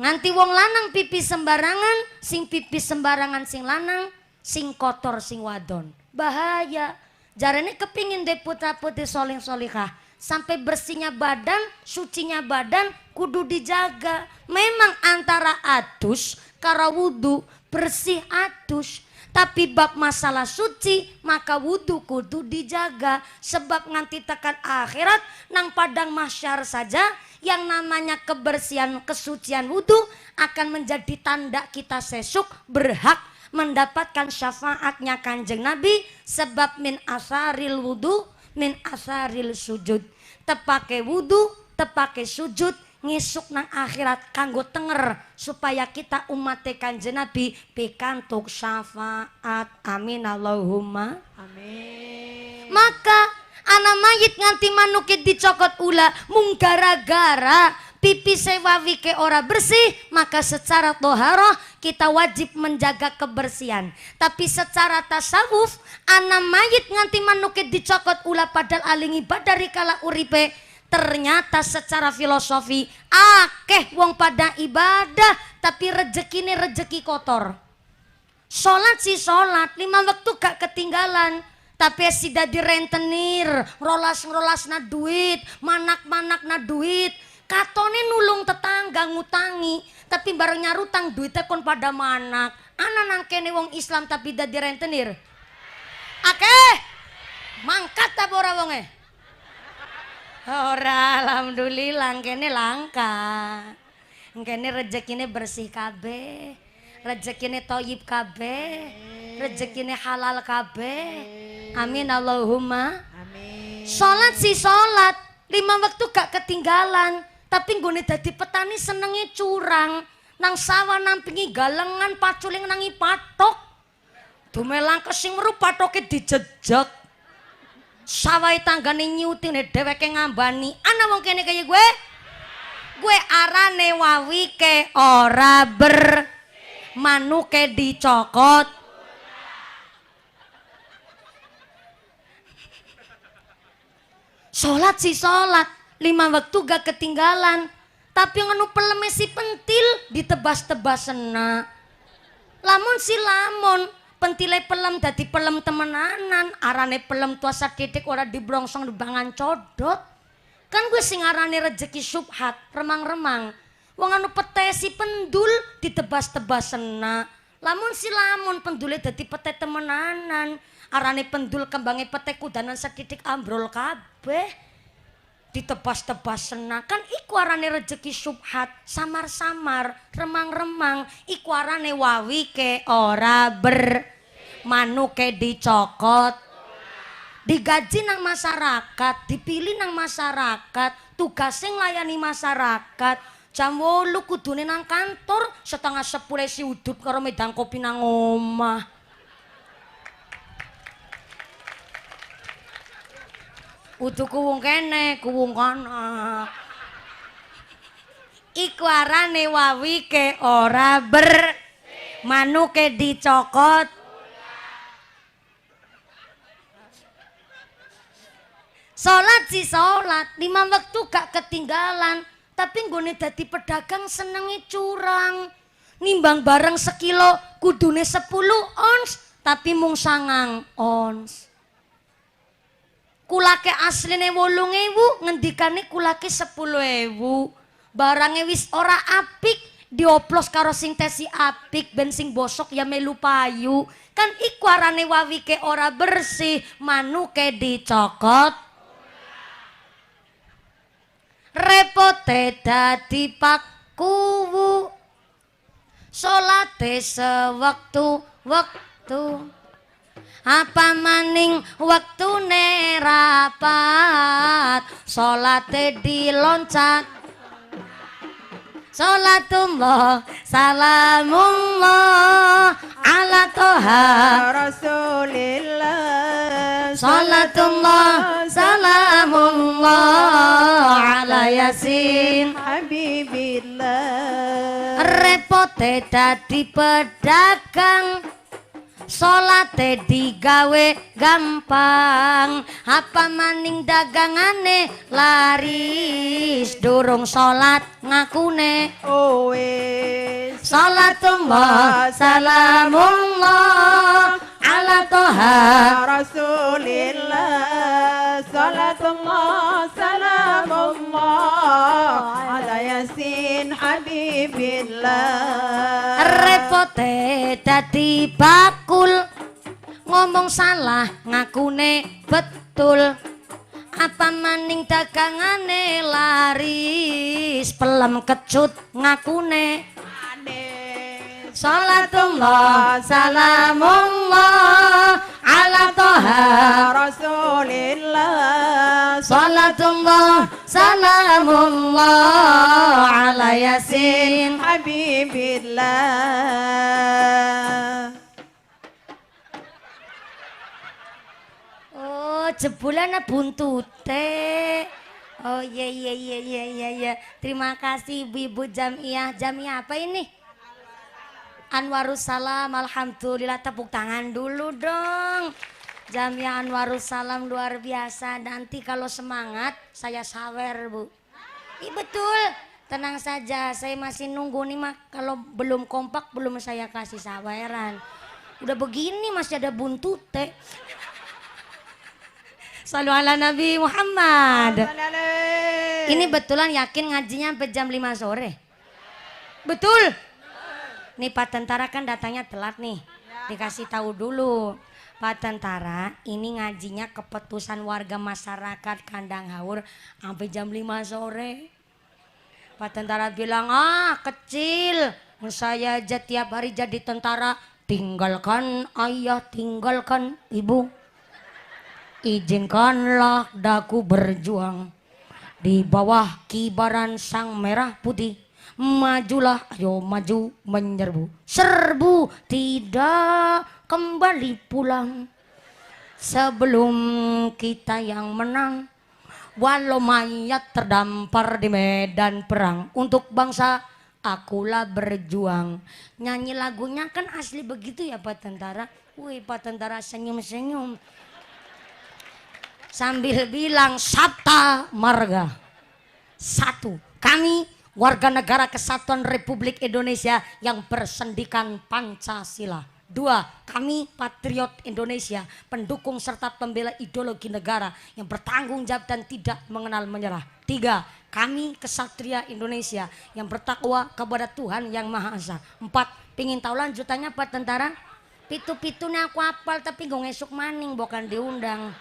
Nganti wong lanang pipis sembarangan, sing pipis sembarangan sing lanang, sing kotor sing wadon. Bahaya. Jarene kepingin deh putra putri soleh solihah. Sampai bersihnya badan, sucinya badan kudu dijaga. Memang antara adus karo wudu bersih adus, tapi bab masalah suci maka wudu kudu dijaga. Sebab nganti tekan akhirat nang padang mahsyar saja yang namanya kebersihan kesucian wudu akan menjadi tanda kita sesuk berhak mendapatkan syafaatnya Kanjeng Nabi. Sebab min asaril wudu min asaril sujud. Tepake wudu, tepake sujud, Ngesuk nang akhirat kanggo tenger supaya kita umat Kanjeng Nabi pikantuk syafaat. Amin Allahumma amin. Maka ana mayit nganti manuke dicokot ula mung gara-gara pipise wawike ora bersih, maka secara toharoh kita wajib menjaga kebersihan. Tapi secara tasawuf ana mayit nganti manuke dicokot ula padahal aling ibadah rikala uripe, ternyata secara filosofi akeh wong pada ibadah tapi rezekine rejeki kotor. Salat si salat 5 waktu gak ketinggalan, tapi sida direntenir, rolas-rolas na duit, manak-manak na duit, katone nulung tetangga ngutangi, tapi bareng nyarutang duitnya kon pada manak. Ana nang kene wong Islam tapi dadi rentenir. Akeh mangkat ta ora wonge? Ora, alhamdulillah kene langka. Kene rezekine bersih kabeh, rezekine thayyib kabeh, rezekine halal kabeh. Amin Allahumma amin. Salat si salat 5 waktu gak ketinggalan, tapi nggone dadi petani senenge curang. Nang sawah nampingi galengan paculing nangi patok. Dumelang kesing weru patoke dijejek. Sawahe tanggane nyutine dheweke ngambani. Ana wong kene kaya gue? Gue arane wawike ora ber manuke dicokot. Salat si salat 5 waktu gak ketinggalan, tapi nganu peleme si pentil ditebas-tebas sena. Lamun si lamun pentile pelem dadi pelem temenanan, arane pelem tua sadidik ora dibrongsong dibangan codot. Kan gue sing arane rejeki subhat, remang-remang. Wong anu pete si pendul ditebas-tebas sena. Lamun si lamun pendule dadi pete temenanan, arane pendul kembange pete kudanan sedidik ambrol kabeh. Ditebas-tebas sena. Kan iku arane rejeki subhat, samar-samar, remang-remang, iku arane wawike ora ber manuke dicokot. Digaji nang masyarakat, dipilih nang masyarakat, tugasnya nglayani masyarakat. Jam 8 kudune nang kantor, 9:30 si udut karo medang kopi nang omah. Udu kuwung kene, kuwung kono. Iku arane wawike ora ber manuke dicokot. Salat si salat 5 waktu gak ketinggalan, tapi nggone dadi pedagang senenge curang. Nimbang barang sekilo kudune 10 ons, tapi mung 9 ons. Kulake asline 8.000, ngendikane kulake 10.000. Barange wis ora apik, dioplos karo sing tesi apik ben sing bosok ya melu payu. Kan iku arane wawike ora bersih, manuke dicokot. Repote dadi pakuwu, salate sewektu-wektu, apa maning wektune rapat, salate diloncat. Salatullah salamullah ala toha Rasulillah. Salatullah salamullah ala yasin habibillah. Repote dadi pedagang, salate digawe gampang, apa maning dagangane laris, durung salat ngakune oh wis. Salatullah salamullah ala toha Rasulillah. Salatullah salamullah ala yasin habibillah. Repote dadi bakul, ngomong salah ngakune betul, apa maning dagangane laris, pelem kecut ngakune manis. Salatullah salamullah ala toha Rasulillah. Salatullah Salamullah ala Yasin Habibillah. Oh, jebulana buntute. Oh iya iya iya iya iya iya. Terima kasih ibu-ibu jamiah. Jamiah apa ini? Anwarussalam. Alhamdulillah, tepuk tangan dulu dong. Jamiah Anwarussalam luar biasa. Nanti kalau semangat saya sawer, Bu. Ih, betul. Tenang saja, saya masih nunggu nih mah. Kalau belum kompak belum saya kasih saweran. Udah begini masih ada buntute. Sallu ala Nabi Muhammad. Ini betulan yakin ngajinya sampai jam 5 sore? Betul? Nih Pak Tentara kan datangnya telat nih. Dikasih tahu dulu. Pak Tentara, ini ngajinya keputusan warga masyarakat Kandang Haur sampai jam 5 sore. Pak Tentara bilang, ah kecil, saya aja tiap hari jadi tentara. Tinggalkan ayah, tinggalkan ibu. Izinkanlah daku berjuang di bawah kibaran sang merah putih. Majulah, ayo maju menyerbu. Serbu tidak kembali pulang sebelum kita yang menang. Walau mayat terdampar di medan perang, untuk bangsa akulah berjuang. Nyanyi lagunya kan asli begitu ya Pak Tentara. Wih, Pak Tentara senyum-senyum sambil bilang Sabta Marga. Satu, kami warga negara kesatuan Republik Indonesia yang bersendikan Pancasila. Dua, kami patriot Indonesia, pendukung serta pembela ideologi negara yang bertanggung jawab dan tidak mengenal menyerah. Tiga, kami kesatria Indonesia yang bertakwa kepada Tuhan Yang Maha Esa. Empat, pingin tahu lanjutannya Pak Tentara? Pitu-pitunya aku apal tapi gue ngesuk maning bukan diundang.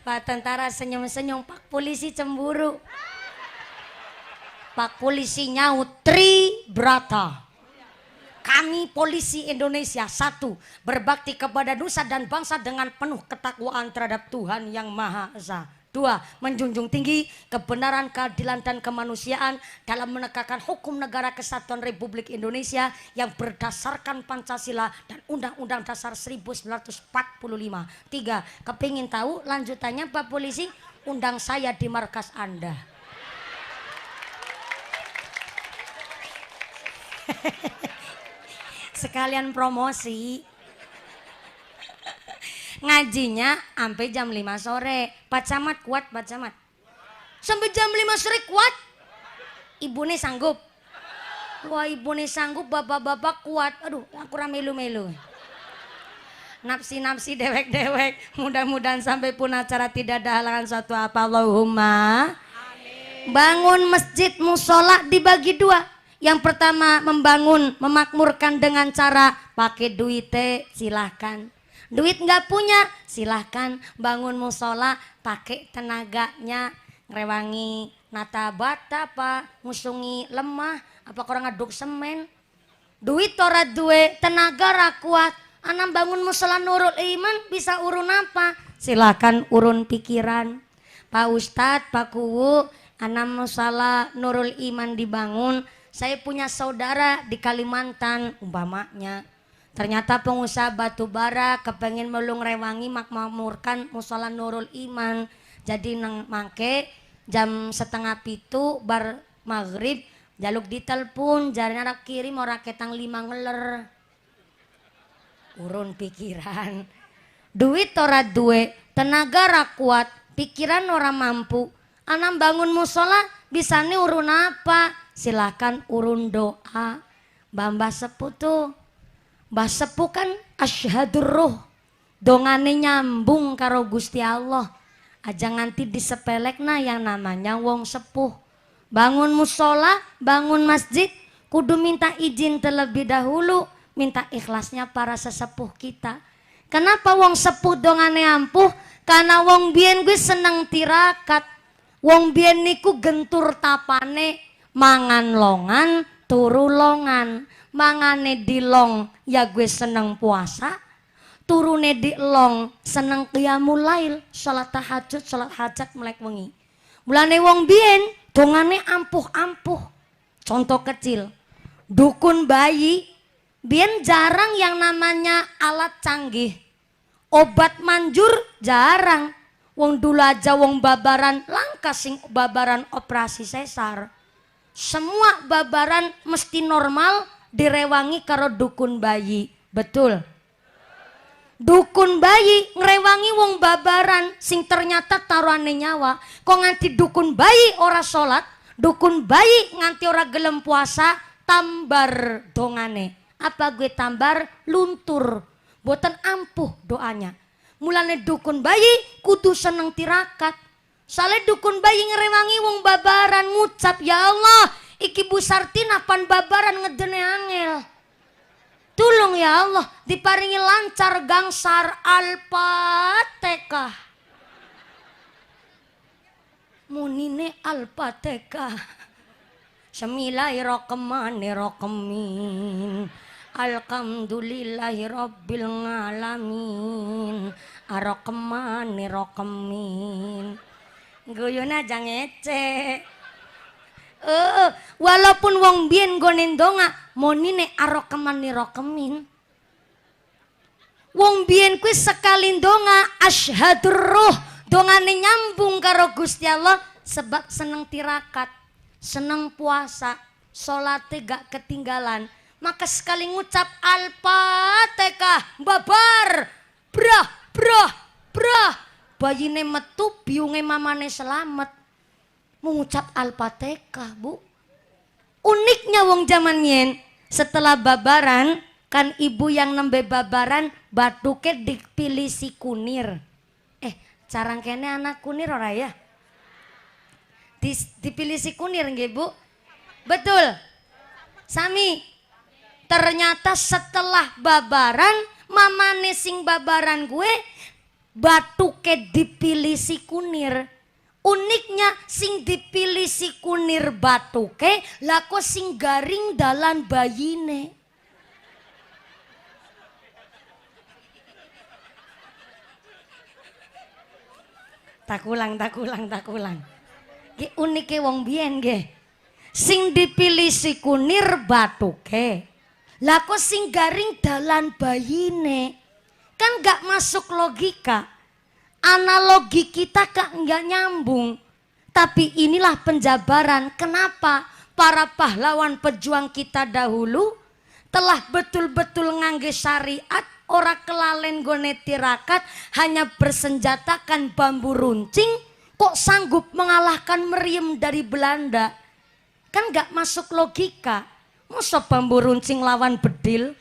Pak Tentara senyum-senyum, Pak Polisi cemburu. Pak Polisi nyaut, Tri Brata. Kami polisi Indonesia, satu, berbakti kepada nusa dan bangsa dengan penuh ketakwaan terhadap Tuhan Yang Maha Esa. Dua, menjunjung tinggi kebenaran, keadilan, dan kemanusiaan dalam menegakkan hukum negara kesatuan Republik Indonesia yang berdasarkan Pancasila dan Undang-Undang Dasar 1945. Tiga, kepingin tahu lanjutannya Pak Polisi, undang saya di markas Anda. Sekalian promosi. Ngajinya sampai jam 5 sore. Pak Camat kuat, Pak Camat? Sampai jam 5 sore kuat? Ibu nih sanggup? Wah, ibu nih sanggup, bapak-bapak kuat. Aduh, aku melu-melu. Nafsi-nafsi dewek-dewek. Mudah-mudahan sampai pun acara tidak ada halangan suatu apa. Allahumma amin. Bangun masjid musola dibagi dua. Yang pertama membangun, memakmurkan dengan cara pakai duit, silahkan. Duit nggak punya, silahkan bangun musola pakai tenaganya, ngerewangi nata bata apa, ngusungi lemah, apa kurang ngaduk semen. Duit ora duwe, tenaga ra kuat. Anam bangun musola Nurul Iman bisa urun apa? Silahkan urun pikiran. Pak Ustadz, Pak Kuwu, anam musola Nurul Iman dibangun. Saya punya saudara di Kalimantan, umpamanya. Ternyata pengusaha batu bara kepengen melung rewangi makmurkan musola Nurul Iman. Jadi nang mangke jam 6:30 bar maghrib jaluk ditelepon, jarene arep kirim ora ketang 5 ngeler. Urun pikiran. Duit ora duwe, tenaga ra kuat, pikiran ora mampu. Anam bangun musola bisane urun apa? Silakan urun doa. Mbah sepuh tuh. Mbah sepuh kan asyhadur ruh, dongane nyambung karo Gusti Allah. Aja nganti disepelekna yang namanya wong sepuh. Bangun musola, bangun masjid, kudu minta izin terlebih dahulu, minta ikhlasnya para sesepuh kita. Kenapa wong sepuh dongane ampuh? Karena wong biyen gue seneng tirakat. Wong biyen niku gentur tapane, mangan longan, turu longan. Mangane dilong ya gue seneng puasa, Turune di long, seneng qiyamul lail, salat tahajud, salat hajat melek wengi. Mulane wong biyen dongane ampuh-ampuh. Contoh kecil, dukun bayi biyen jarang yang namanya alat canggih. Obat manjur jarang. Wong dulu aja wong babaran langka sing babaran operasi sesar. Semua babaran mesti normal direwangi karo dukun bayi. Betul. Dukun bayi ngrewangi wong babaran sing ternyata taruhane nyawa. Kok nganti dukun bayi ora salat, dukun bayi nganti ora gelem puasa, tambar dongane. Apa gue tambar? Luntur. Boten ampuh doanya. Mulane dukun bayi kudu seneng tirakat. Sale dukun bayi ngrewangi wong babaran ngucap, ya Allah, iki Bu Sartina pan babaran ngedene angel. Tulung ya Allah, diparingi lancar gangsar Al-Fatihah. Munine Al-Fatihah. Bismillahirrahmanirrahim. Alhamdulillahirabbil alamin. Arrahmanirrahim. Guyune aja ngece. Walaupun wong biyen nggone ndonga monine arrahmanirrahim. Wong biyen kuwi sekali ndonga asyhadur ruh, dongane nyambung karo Gusti Allah sebab seneng tirakat, seneng puasa, salate gak ketinggalan. Maka sekali ngucap Al-Fatihah, babar, brah, brah, brah, bayine metu, biunge mamane selamat. Mengucap Al-Fatihah, Bu. Uniknya wong zaman yen, setelah babaran, kan ibu yang nembe babaran batuke dipilih si kunir. Carang kene anak kunir ora ya? Dipilih si kunir nggih, Bu? Betul. Sami. Ternyata setelah babaran, mamane sing babaran gue batuke dipilih si kunir. Uniknya sing dipilih si kunir batuke, lah kok sing garing dalan bayine. Tak ulang, tak ulang, tak ulang. Ki unike wong biyen nggih. Sing dipilih si kunir batuke, lah kok sing garing dalan bayine. Kan gak masuk logika. Analogi kita kak nggak nyambung. Tapi inilah penjabaran kenapa para pahlawan pejuang kita dahulu telah betul-betul ngangge syariat, ora kelalen gone tirakat, hanya bersenjatakan bambu runcing, kok sanggup mengalahkan meriam dari Belanda. Kan nggak masuk logika. Masa bambu runcing lawan bedil,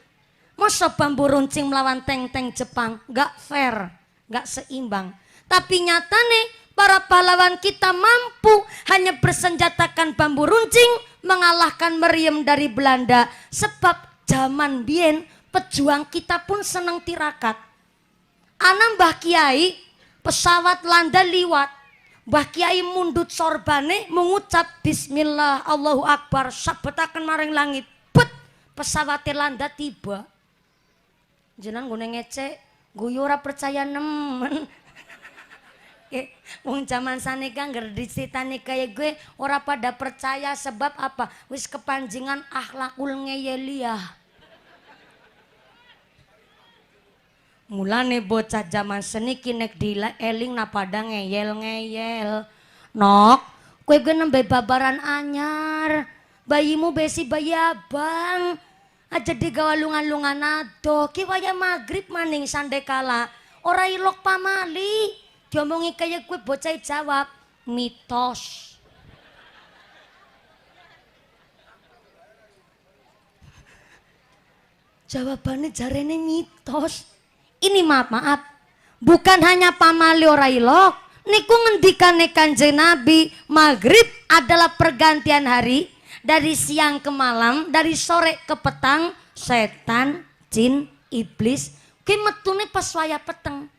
masa bambu runcing melawan tank-tank Jepang, nggak fair, nggak seimbang. Tapi nyatane para pahlawan kita mampu hanya bersenjatakan bambu runcing mengalahkan meriam dari Belanda. Sebab zaman biyen pejuang kita pun seneng tirakat. Ana Mbah Kiai pesawat landa liwat, Mbah Kiai mundut sorbane mengucap Bismillah Allahu Akbar sabetaken maring langit, bet pesawat landa tiba. Jenengan nggone ngecek guyu ora percaya nemen. Wong zaman saneka ngger diceritani kaya gue ora pada percaya sebab apa? Wis kepanjingan akhlakul ngeyeliah. Mulane bocah zaman seniki nek dieling pada ngeyel-ngeyel. Nok, kowe gue nembe babaran anyar. Bayimu besi bayi abang. Aja digawa lungan-lungan adoh. Ki wayah magrib maning sandekala. Ora ilok pamali. Diomongi kaya gue bocah jawab mitos. Jawabannya jarene mitos. Ini maaf maaf, bukan hanya pamali ora ilok. Niku ngendikane Kanjeng Nabi, maghrib adalah pergantian hari dari siang ke malam, dari sore ke petang. Setan, jin, iblis ki metune pas wayah peteng.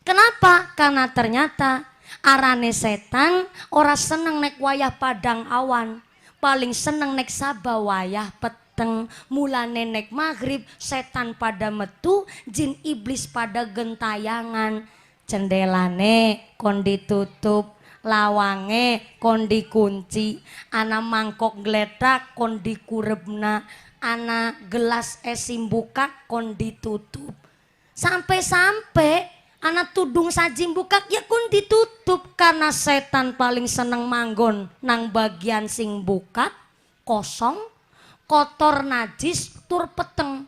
Kenapa? Karena ternyata arane setan ora seneng nek wayah padang awan, paling seneng nek saba wayah peteng. peteng. Mulane nek maghrib setan pada metu, jin iblis pada gentayangan. Jendelane kon ditutup, lawange kon dikunci, ana mangkok gletak kon dikurebna, ana gelas es buka kon ditutup. Sampai-sampai ana tudung saji buka ya kon ditutup, karena setan paling seneng manggon nang bagian sing buka kosong, kotor, najis, tur peteng.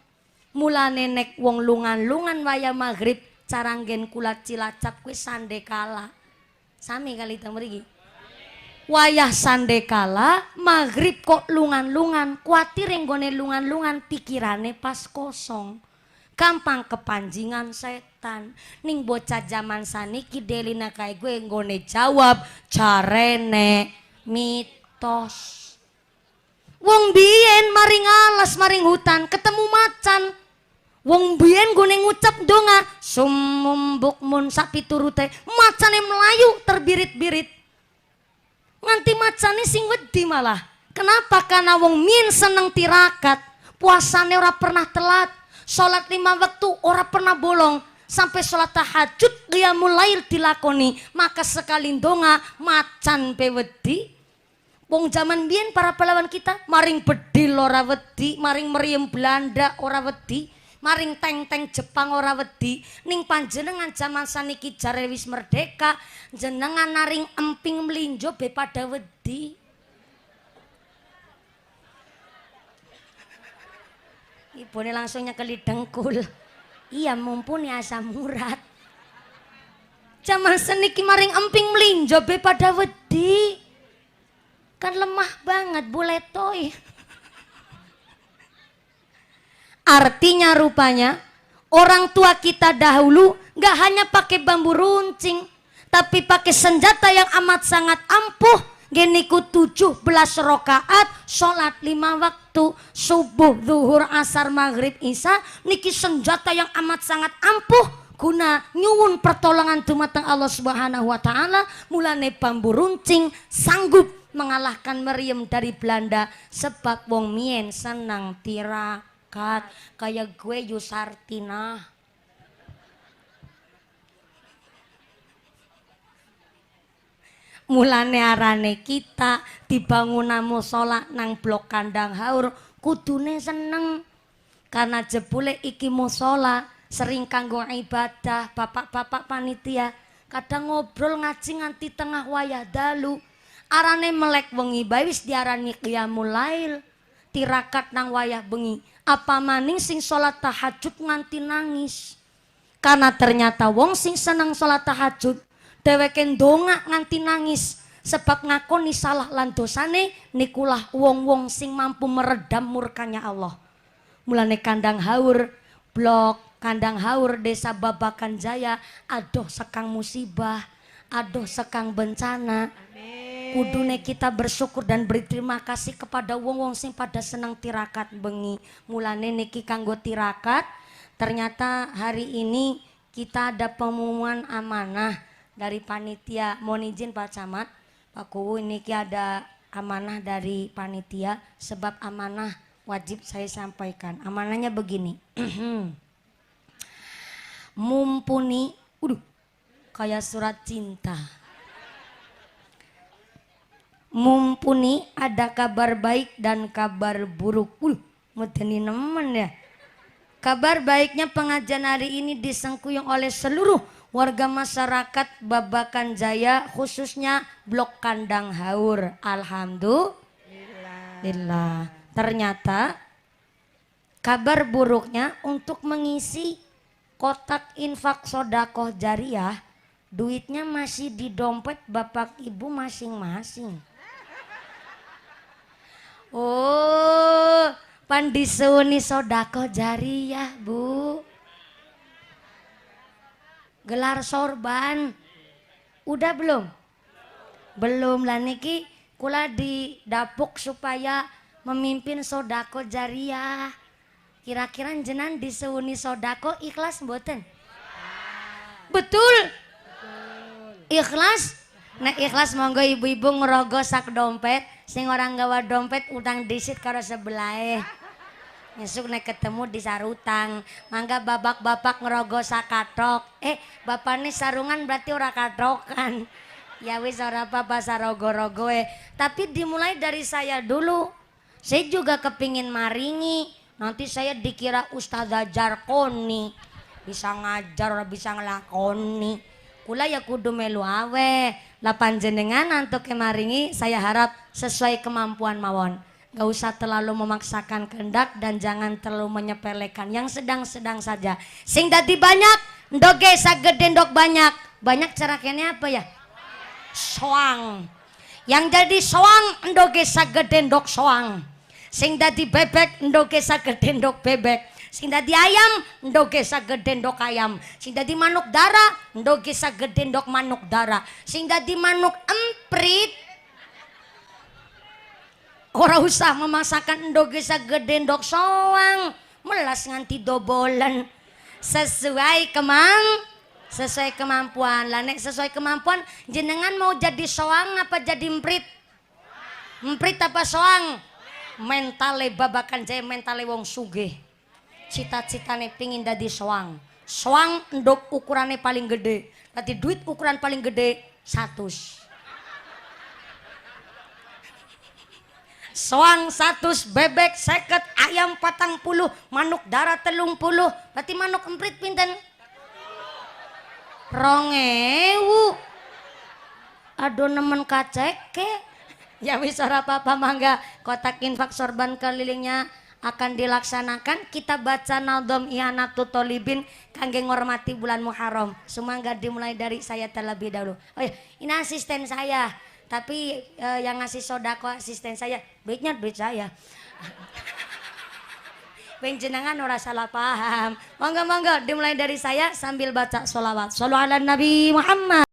Mulane nek wong lungan-lungan waya maghrib caranggen kula Cilacap kuwi sandekala. Sami kali teng mriki. Wayah sandekala maghrib kok lungan-lungan, kuatir nggone lungan-lungan pikirane pas kosong. Gampang kepanjingan setan. Ning bocah zaman saniki delina kae gue nggone jawab jarene mitos. Wong biyen maring alas maring hutan ketemu macan. Wong biyen nggone ngucap donga sumum bukmun sak piturute, macane melayu terbirit-birit. Nganti macane sing wedi malah. Kenapa? Karena wong min seneng tirakat, puasane ora pernah telat, sholat 5 waktu ora pernah bolong, sampai sholat tahajud qiyamul lail dilakoni, maka sekali ndonga macan pe wedi. Wong zaman biyen para pahlawan kita maring bedil ora wedi, maring meriam Belanda ora wedi, maring teng-teng Jepang ora wedi. Ning panjenengan zaman saniki jare wis merdeka, jenengan naring emping mlinjo be pada wedi. Ibune langsung nyekeli dengkul. Iya mumpuni asam urat. Zaman seniki maring emping mlinjo be pada wedi. Kan lemah banget buletoy. Artinya rupanya orang tua kita dahulu nggak hanya pakai bambu runcing, tapi pakai senjata yang amat sangat ampuh. Geniku 17 rokaat sholat 5 waktu, subuh, zuhur, asar, maghrib, isya. Niki senjata yang amat sangat ampuh guna nyuwun pertolongan dumateng Allah Subhanahu wa taala. Mulane bambu runcing sanggup mengalahkan meriam dari Belanda, sebab wong mien senang tirakat kayak gue Yusartina. Mulane arane kita dibangun musala nang blok Kandang Haur kudune seneng, karena jebule iki musala sering kanggo ibadah. Bapak-bapak panitia kadang ngobrol ngaji nganti tengah wayah dalu. Arane melek wengi bae wis diarani qiyamul lail, tirakat nang wayah bengi. Apa maning sing salat tahajud nganti nangis. Karena ternyata wong sing seneng salat tahajud dheweke ndongak nganti nangis sebab ngakoni salah lan dosane, nikulah wong-wong sing mampu meredam murkanya Allah. Mulane Kandang Haur, blok Kandang Haur, Desa Babakan Jaya, adoh sekang musibah, adoh sekang bencana. Kudune kita bersyukur dan berterima kasih kepada wong-wong sing pada seneng tirakat bengi. Mulane niki kanggo tirakat, ternyata hari ini kita ada pengumuman amanah dari panitia. Mohon izin Pak Camat, Pak Kuwu, niki ada amanah dari panitia, sebab amanah wajib saya sampaikan. Amanahnya begini. Mumpuni, kayak surat cinta. Mumpuni ada kabar baik dan kabar buruk. Medeni nemen ya. Kabar baiknya pengajian hari ini disengkuyung oleh seluruh warga masyarakat Babakan Jaya, khususnya blok Kandang Haur. Alhamdulillah. Ternyata kabar buruknya untuk mengisi kotak infak sodakoh jariah, duitnya masih di dompet bapak ibu masing-masing. Oh, pandisuni sodakoh jariah, Bu. Gelar sorban. Udah belum? Belum lah niki kula didapuk supaya memimpin sodakoh jariah. Kira-kira jenengan disewuni sodakoh ikhlas mboten? Betul. Ikhlas? Nah ikhlas monggo ibu-ibu ngerogoh sak dompet, sing orang gawa dompet utang disit karo sebelahe. Nyesuk nek ketemu disarutang. Mangga babak-bapak ngerogoh sakatok. Bapakne sarungan berarti ora katokan. Ya wis ora apa-apa sarogo-rogoe. Tapi dimulai dari saya dulu. Saya juga kepingin maringi. Nanti saya dikira Ustazah Jarkoni. Bisa ngajar ora bisa ngelakoni. Kula ya kudu melu awe. Lah panjenengan antuke maringi saya harap sesuai kemampuan mawon. Gak usah terlalu memaksakan kehendak dan jangan terlalu menyepelekan. Yang sedang-sedang saja. Sing dadi banyak, ndoge sagede ndok banyak. Banyak cara kene apa ya? Soang. Yang jadi soang ndoge sagede ndok soang. Sing dadi bebek ndoge sagede ndok bebek. Sing dadi ayam ndoge sagede ndok ayam. Sing dadi manuk dara ndoge sagede ndok manuk dara. Sing dadi manuk emprit ora usah memaksakan ndoge sagede ndok soang, melas nganti dobolan. Sesuai sesuai kemampuan. Lah nek sesuai kemampuan jenengan mau jadi soang apa jadi emprit? Emprit apa soang? Mentale babakan jaya mentale wong sugih. Cita-citane pingin dadi soang. Soang ndok ukurane paling gede. Berarti duit ukuran paling gede 100. Soang 100, bebek 50, ayam 40, manuk dara 30. Berarti manuk emprit pinten? 2000. Aduh nemen kaceke. Ya wis ora apa-apa mangga. Kotak infak sorban kelilingnya akan dilaksanakan. Kita baca Nadhom Ihanatut Tholibin kangge ngormati bulan Muharram. Sumangga dimulai dari saya terlebih dahulu. Oh ya, ini asisten saya. Tapi yang ngasih sodako asisten saya, duitnya duit saya. Penjenengan ora salah paham. Monggo monggo dimulai dari saya sambil baca sholawat. Shallu ala Nabi Muhammad.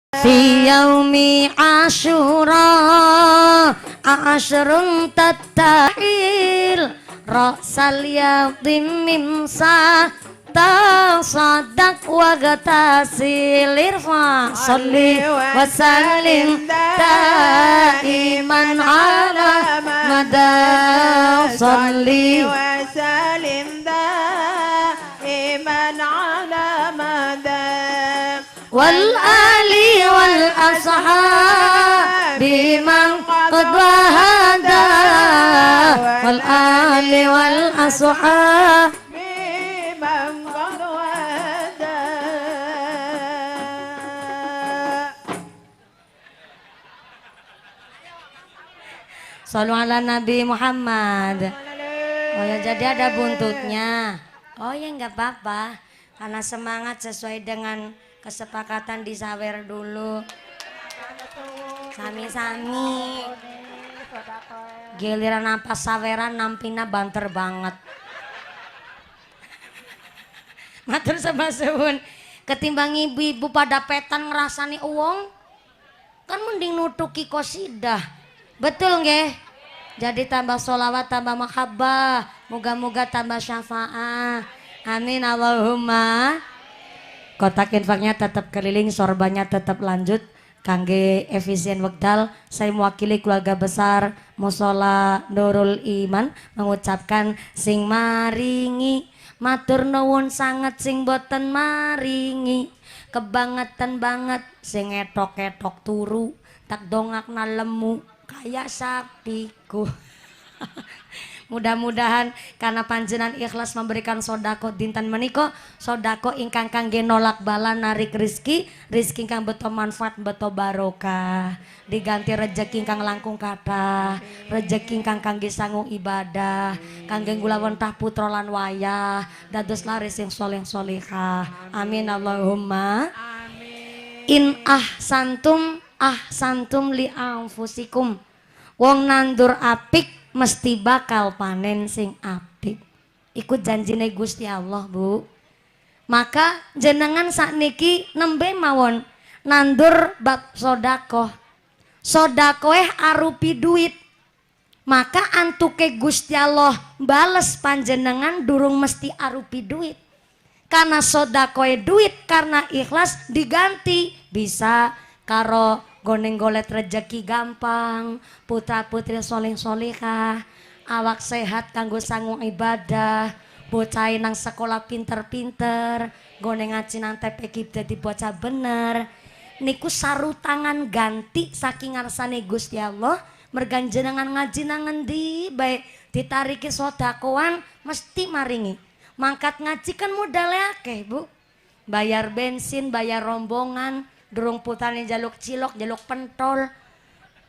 Fi yaumi asyura asyrun tattahil ra'sal yatim mimsa tasaddaq wa gatasil irfa sholli wa sallim daiman ala mada sholli wa sallim daiman ala mada wal ali wal ashabi man qad wahada wal ali wal ashabi man qad wahada. Sallu ala Nabi Muhammad. Oh ya, jadi ada buntutnya. Oh ya, nggak apa-apa, karena semangat sesuai dengan kesepakatan disawer dulu. Sami-sami. Giliran apa saweran nampina banter banget. Matur sembah suwun. Ketimbang ibu-ibu pada petan ngerasani uang, kan mending nutuki kosidah. Betul nggih? Jadi tambah sholawat, tambah mahabbah, moga-moga tambah syafaah. Amin Allahumma. Kotak infaknya tetap keliling, sorbannya tetap lanjut. Kangge efisien wekdal, saya mewakili keluarga besar Musola Nurul Iman mengucapkan sing maringi matur nuwun sanget, sing boten maringi kebangetan banget, sing etok-etok turu tak dongakna lemu kayak sapiku. Mudah-mudahan karena panjenengan ikhlas memberikan sodako dinten menika, sodako ingkang kangge nolak bala narik rizki, rizki ingkang beto manfaat beto barokah, diganti rejeki ingkang langkung kathah, rejeki ingkang kangge sangu ibadah, kangge gulawentah putra lan wayah, dados laris sing soleh solihah. Amin Allahumma. Amin. In ahsantum ahsantum li anfusikum. Wong nandur apik mesti bakal panen sing apik. Iku janjine Gusti Allah, Bu. Maka jenengan sakniki nembe mawon nandur bab sodakoh. Sodakoh arupi duit. Maka antuke Gusti Allah bales panjenengan durung mesti arupi duit. Karena sodakoh duit, karena ikhlas diganti bisa karo goneng golet rejeki gampang, putra putri soleh solihah, awak sehat kanggo sangu ibadah, bocah nang sekolah pinter-pinter, goneng ngaji nang TPQ dadi bocah bener. Niku saru tangan ganti saking ngarsane Gusti Allah, mergan jenengan ngaji nang ngendi bae ditariki sodakoan mesti maringi. Mangkat ngaji kan modalnya akeh, Bu. Bayar bensin, bayar rombongan, durung putane jaluk cilok, jaluk pentol,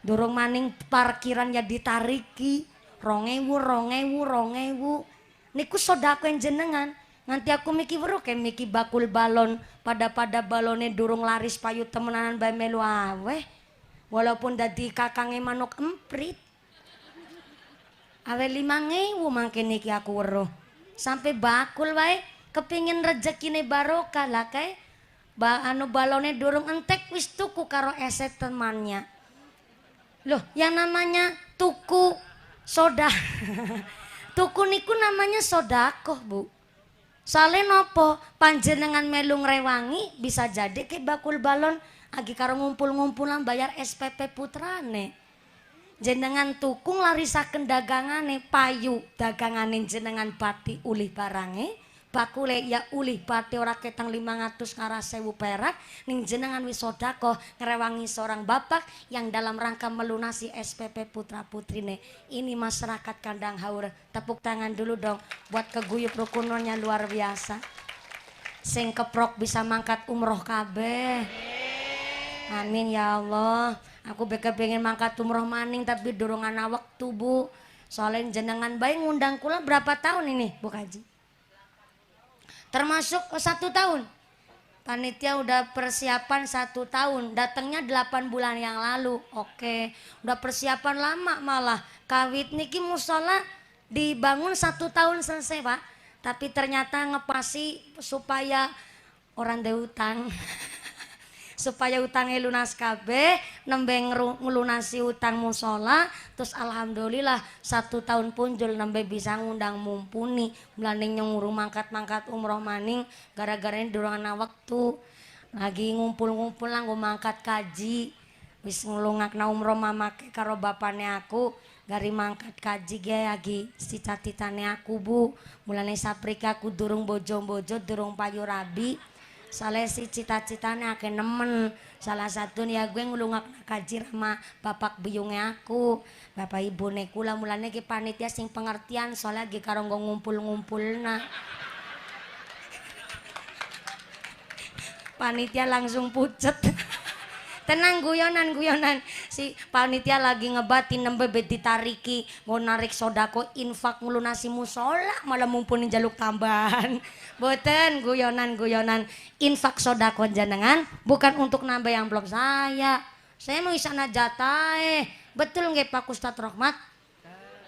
durung maning parkirannya ditariki, 2000, 2000, 2000. Niku sodako yang jenengan. Nganti aku miki weruh kayak miki bakul balon, pada-pada balone durung laris payu temenanan bae melu aweh. Walaupun dadi kakange manuk emprit. Awe 5000 mangke niki aku weruh. Sampai bakul wae kepingin rezekine barokah lah kae. Ba anu balone durung entek wis tuku karo eset temannya. Loh, yang namanya tuku soda. Tuku niku namanya sodakoh, Bu. Soale nopo panjenengan melu ngrewangi bisa jadi ke bakul balon agi karo ngumpul-ngumpulan bayar SPP putrane. Jenengan tuku nglarisaken dagangane, payu dagangane jenengan bati ulih barange. Bakule ya ulih bati ora ketang 500 ngarah 1000 perak ning jenengan wis sedekah ngrewangi seorang bapak yang dalam rangka melunasi SPP putra putrine. Ini masyarakat Kandang Haur, tepuk tangan dulu dong buat keguyup rukunnya luar biasa. Sing keprok bisa mangkat umroh kabeh. Amin ya Allah. Aku beke pengen mangkat umroh maning tapi durung ana wektu, Bu. Soalnya jenengan bae ngundang kula berapa tahun ini, Bu Kaji? Termasuk 1 tahun. Panitia udah persiapan 1 tahun, datangnya 8 bulan yang lalu. Oke, udah persiapan lama malah. Kawit niki musola dibangun 1 tahun selesai, Pak. Tapi ternyata ngepasi supaya orang de utang. Supaya utangnya lunas kabeh, nembe ngelunasi utang musola, terus alhamdulillah 1 tahun punjul nembe bisa ngundang mumpuni. Mulane nyong urung mangkat-mangkat umroh maning gara-gara ini durung ana wektu. Lagi ngumpul-ngumpul nggo mangkat kaji. Wis nglungakna umroh mamake karo bapane aku, gari mangkat kaji ge lagi cita-citane aku, Bu. Mulane saprika aku durung bojo-bojo, durung payu rabi. Salesi cita-citane akeh nemen. Salah satu ya gue nglungakna kaji sama bapak biyunge aku, bapak ibune kula. Mulane ki panitia sing pengertian soalnya lagi karo nggo ngumpul-ngumpulna. Panitia langsung pucet. Tenang guyonan-guyonan, si panitia lagi ngebatin nembe be ditariki, mau narik sodako infak ngelunasi musola malah mumpuni jaluk tambahan. Boten guyonan-guyonan, infak sodako jenengan bukan untuk nambah yang blok saya. Saya mau isana jatahe. Betul nggih Pak Ustadz Rohmat?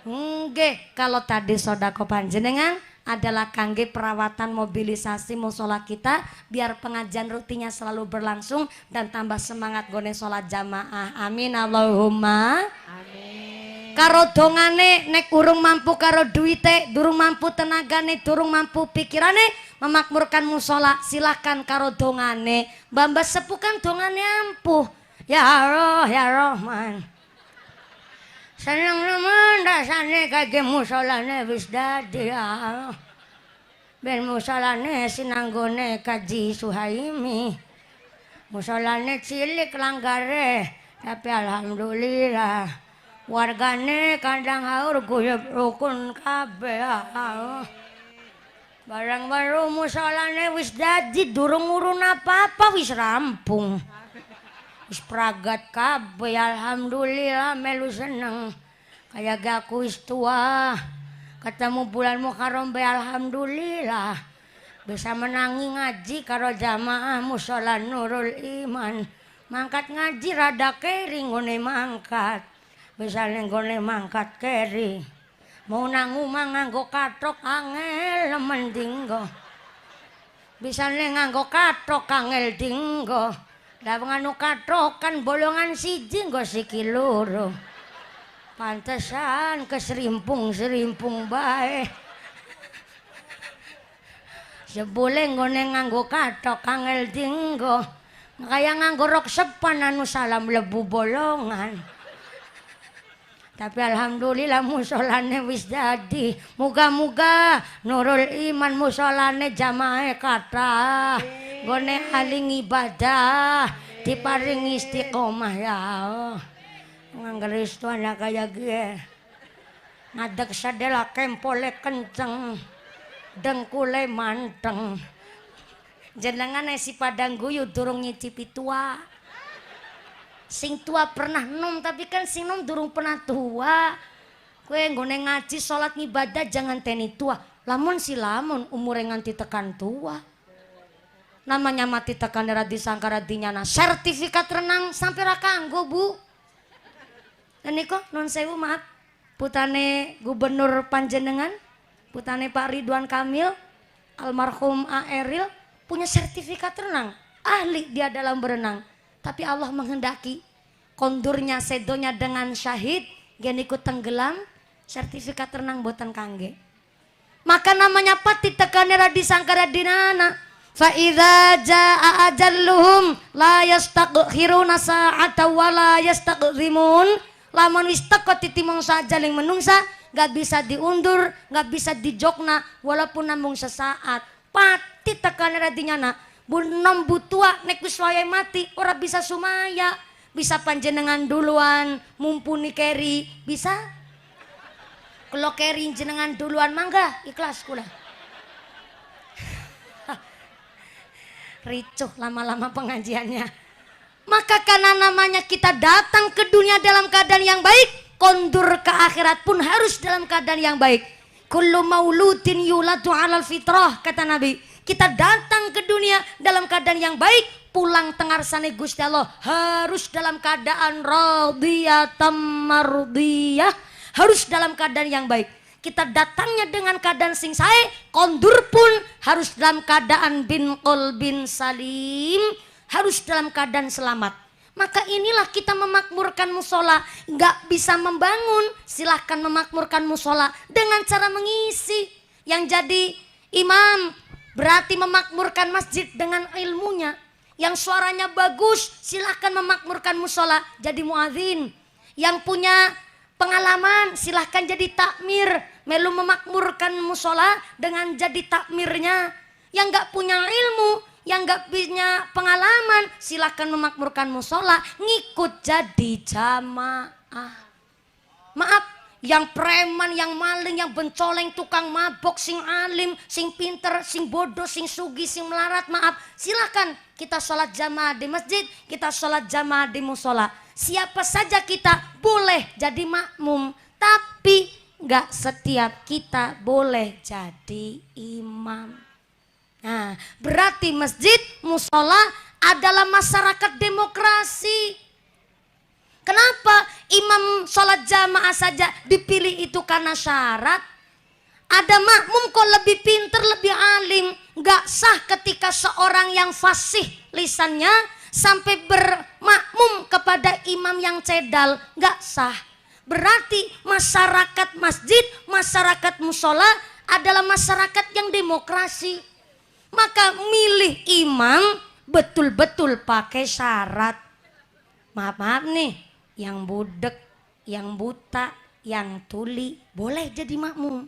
Nggih, kalau tadi sodako panjenengan adalah kangge perawatan mobilisasi musola kita biar pengajian rutinnya selalu berlangsung dan tambah semangat gone sholat jamaah. Amin Allahumma amin. Karo dongane nek urung mampu karo duite, durung mampu tenagane, durung mampu pikirane memakmurkan musola, silahkan karo dongane. Mbak sepukan dongane ampuh. Ya Allah ya Rahman. Seneng nemen rasane kage musolane wis dadi ya. Ben musolane sinanggone Kaji Suhaimi. Musolane cilik langgare, tapi alhamdulillah wargane kandang haur guyub rukun kabeh. Barang baru musolane wis dadi durung urun apa-apa wis rampung. Wis pragat kabeh alhamdulillah melu seneng. Kaya gak aku wis tua, ketemu bulan Muharram be alhamdulillah bisa menangi ngaji karo jamaah mushola Nurul Iman. Mangkat ngaji rada keri nggone mangkat. Bisa nggone mangkat keri. Mau nang omah nganggo kathok angel nemen dinggo. Bisa nganggo kathok angel dinggo. Lah nganu kathokan bolongan siji nggo sikil loro. Pantesan keserimpung-serimpung bae. Jebule nggone nganggo kathok angel dinggo. Kaya nganggo rok sepan anu salam lebu bolongan. Tapi alhamdulillah musolane wis dadi. Muga-muga Nurul Iman musolane jamaah kathah. Nggone ahli ibadah diparingi istiqomah ya Allah. Ngangger wis tuana kaya gue. Ngadeg sadela kempole kenceng, dengkule manteng. Jenengan si padang guyu durung nyicipi tua. Sing tua pernah nom, tapi kan sing nom durung pernah tua. Kowe nggone ngaji salat ngibadah jangan teni tua. Lamun si lamun umure nganti tekan tua. Namanya mati tekan ra disangka ra dinyana. Sertifikat renang sampai ra kanggo, Bu. Dan niko non sewu maaf, putane gubernur panjenengan, putane Pak Ridwan Kamil, almarhum Aeril punya sertifikat renang, ahli dia dalam berenang. Tapi Allah menghendaki kondurnya sedonya dengan syahid, geniku tenggelam, sertifikat renang boten kangge. Maka namanya pati tekane ra disangka ra dinana. Fa idza jaa ajalluhum la yastaghiruna sa'ata wa la yastaqdimun. Lamun wis teko titi mangsa ajaling menungsa, gak bisa diundur, gak bisa dijokna walaupun namung sesaat. Pati tekane ra dinyana. Bu nom bu tua nek wis wayahe mati ora bisa sumaya. Bisa panjenengan duluan mumpuni keri, bisa? Kalau keri jenengan duluan mangga ikhlas kula. Ricuh lama-lama pengajiannya. Maka karena namanya kita datang ke dunia dalam keadaan yang baik, kondur ke akhirat pun harus dalam keadaan yang baik. Kullu mauludin yuladu alal fitrah, kata Nabi. Kita datang ke dunia dalam keadaan yang baik, pulang tengarsane Gusti Allah harus dalam keadaan radhiyatam mardiyah, harus dalam keadaan yang baik. Kita datangnya dengan keadaan sing sae, kondur pun harus dalam keadaan bin qalbin salim, Harus dalam keadaan selamat. Maka inilah kita memakmurkan musola. Nggak bisa membangun, silahkan memakmurkan musola dengan cara mengisi. Yang jadi imam berarti memakmurkan masjid dengan ilmunya. Yang suaranya bagus, silahkan memakmurkan musola jadi muadzin. Yang punya pengalaman, silahkan jadi takmir, melu memakmurkan musola dengan jadi takmirnya. Yang nggak punya ilmu, yang nggak punya pengalaman, silahkan memakmurkan musola, ngikut jadi jamaah. Maaf, yang preman, yang maling, yang bencoleng, tukang mabok, sing alim, sing pinter, sing bodoh, sing sugi, sing melarat, maaf, silahkan kita sholat jamaah di masjid, kita sholat jamaah di musola. Siapa saja kita boleh jadi makmum, tapi nggak setiap kita boleh jadi imam. Nah, berarti masjid, musola adalah masyarakat demokrasi. Kenapa imam sholat jamaah saja dipilih itu karena syarat? Ada makmum kok lebih pinter, lebih alim. Nggak sah ketika seorang yang fasih lisannya sampai bermakmum kepada imam yang cedal, nggak sah. Berarti masyarakat masjid, masyarakat musola adalah masyarakat yang demokrasi. Maka milih imam betul-betul pakai syarat. Maaf-maaf nih, yang budek, yang buta, yang tuli boleh jadi makmum.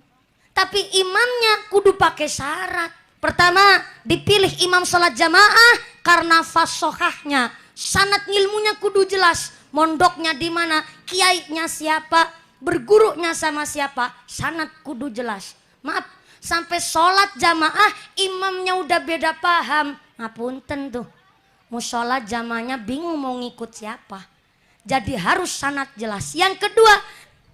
Tapi imamnya kudu pakai syarat. Pertama, dipilih imam sholat jamaah karena fasohahnya, sanad ilmunya kudu jelas, mondoknya di mana, kiainya siapa, bergurunya sama siapa, sanad kudu jelas. Maaf, sampai sholat jamaah imamnya udah beda paham, ngapunten tuh. Musola jamaahnya bingung mau ngikut siapa. Jadi harus sanad jelas. Yang kedua,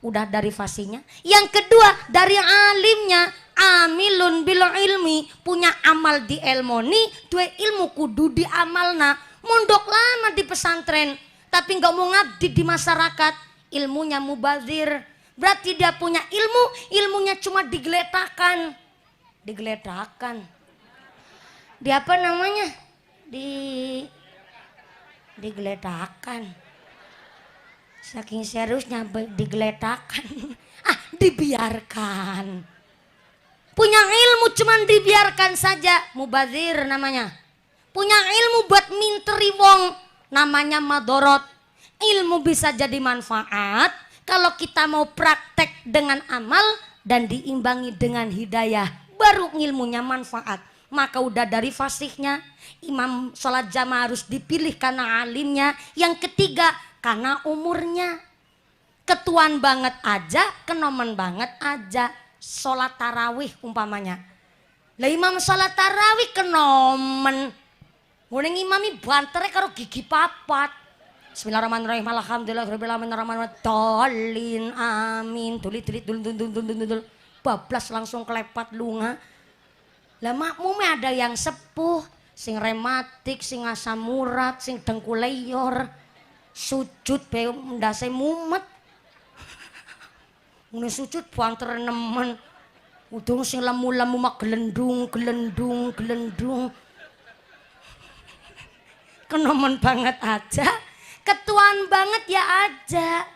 udah dari fasihnya. Yang kedua, dari alimnya. Amilun bil ilmi, punya amal di elmoni, dua ilmu kudu di amalna. Mondok lama di pesantren, tapi nggak mau ngabdi di masyarakat, ilmunya mubazir. Berarti dia punya ilmu, ilmunya cuma digeletakan. Digeletakan. Di apa namanya? Digeletakan. Saking seriusnya digeletakan. Ah, dibiarkan. Punya ilmu cuman dibiarkan saja, mubazir namanya. Punya ilmu buat minteri wong, namanya madorot. Ilmu bisa jadi manfaat kalau kita mau praktek dengan amal dan diimbangi dengan hidayah, baru ilmunya manfaat. Maka udah dari fasihnya, imam sholat jamaah harus dipilih karena alimnya. Yang ketiga, karena umurnya. Ketuan banget aja, kenomen banget aja. Sholat tarawih umpamanya. Lah imam sholat tarawih kenomen. Ngene ngimami bantere karo gigi papat. Bismillahirrahmanirrahim. Alhamdulillahirabbil alamin arrahmanir amin. Duli duli dul dul dul dul dul. Bablas langsung kelepat lunga. Lah makmume ada yang sepuh, sing rematik, sing asam urat, sing dengkuleyor, sujud be ndase mumet. Ngene sujud banter nemen. Udung sing lemu-lemu mak gelendung, gelendung, gelendung. Kenomen banget aja, ketuan banget ya aja.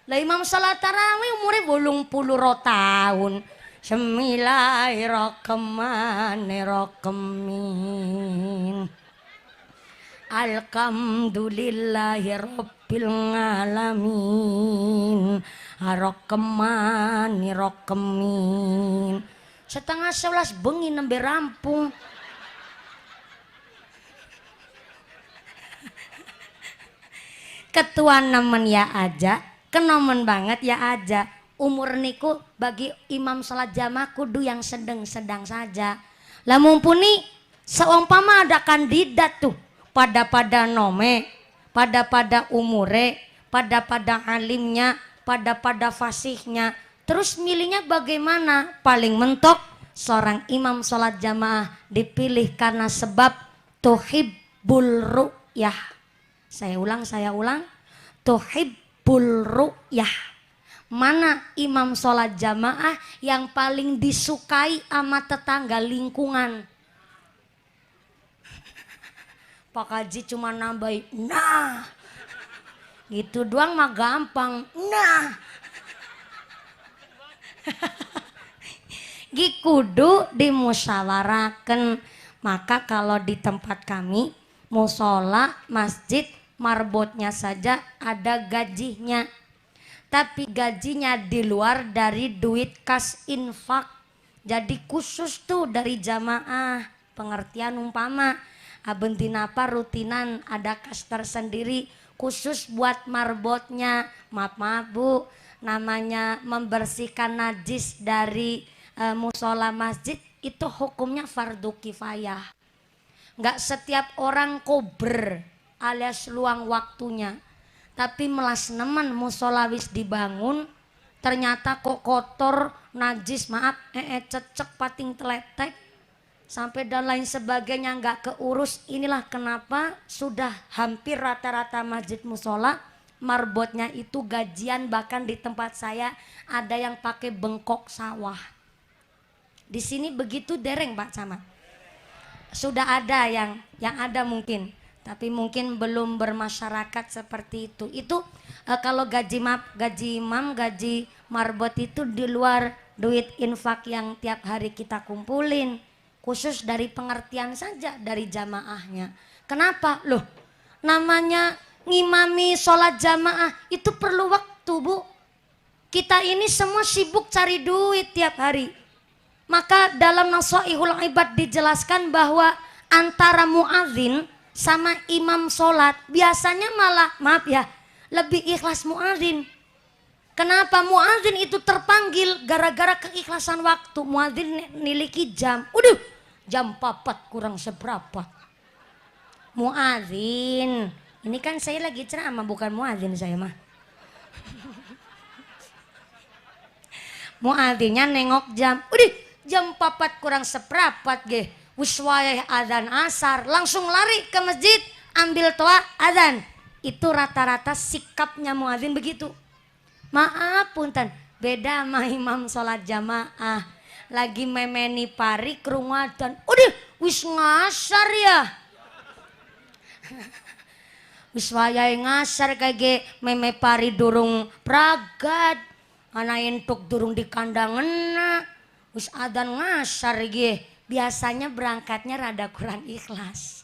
Lah imam salat tarawih umure 82 tahun. Bismillahirrahmanirrahim. Alhamdulillahirabbil alamin. Arrahmanirrahim. 10:30 bengi nembe rampung. Ketuan nemen ya aja, kenomen banget ya aja. Umur niku bagi imam sholat jamaah kudu yang sedang-sedang saja. Lah mumpuni seumpama ada kandidat tuh pada-pada nome, pada-pada umure, pada-pada alimnya, pada-pada fasihnya. Terus milihnya bagaimana? Paling mentok seorang imam sholat jamaah dipilih karena sebab tuhibbul ru'yah. Saya ulang, tuhibbul ru'yah. Mana imam sholat jamaah yang paling disukai sama tetangga lingkungan? Pak Haji cuma nambahin, nah, gitu doang mah gampang, nah. Gi kudu dimusyawaraken. Maka kalau di tempat kami musola, masjid, marbotnya saja ada gajinya. Tapi gajinya di luar dari duit kas infak. Jadi khusus tuh dari jamaah. Pengertian umpama abentinapa rutinan ada kas tersendiri khusus buat marbotnya. Maaf maaf Bu, namanya membersihkan najis dari musola masjid itu hukumnya fardu kifayah. Nggak setiap orang kober alias luang waktunya. Tapi melas nemen musola wis dibangun ternyata kok kotor, najis, maaf, cecek pating teletek sampai dan lain sebagainya nggak keurus. Inilah kenapa sudah hampir rata-rata masjid musola marbotnya itu gajian. Bahkan di tempat saya ada yang pakai bengkok sawah. Di sini begitu dereng Pak Camat. Sudah ada yang ada mungkin, tapi mungkin belum bermasyarakat seperti itu. Itu kalau gaji gaji imam, gaji marbot itu di luar duit infak yang tiap hari kita kumpulin. Khusus dari pengertian saja dari jamaahnya. Kenapa? Loh, namanya ngimami sholat jamaah itu perlu waktu, Bu. Kita ini semua sibuk cari duit tiap hari. Maka dalam Nasoihul Ibad dijelaskan bahwa antara muadzin sama imam sholat biasanya malah, maaf ya, lebih ikhlas muadzin. Kenapa muadzin itu terpanggil? Gara-gara keikhlasan waktu. Muadzin niliki jam, udah jam 4 kurang seberapa. Muadzin, ini kan saya lagi ceramah bukan muadzin saya mah. Muadzinnya nengok jam, udah jam 4 kurang seperempat ge, wis wayah adzan asar, langsung lari ke masjid ambil toa adzan. Itu rata-rata sikapnya muadzin begitu. Maaf punten, beda sama imam sholat jamaah. Lagi memeni pari krungu adzan, udah wis ngasar ya. Wis wayahe ngasar kage meme pari durung pragat, ana entuk durung di kandangena, wis adzan ngasar ge. Biasanya berangkatnya rada kurang ikhlas.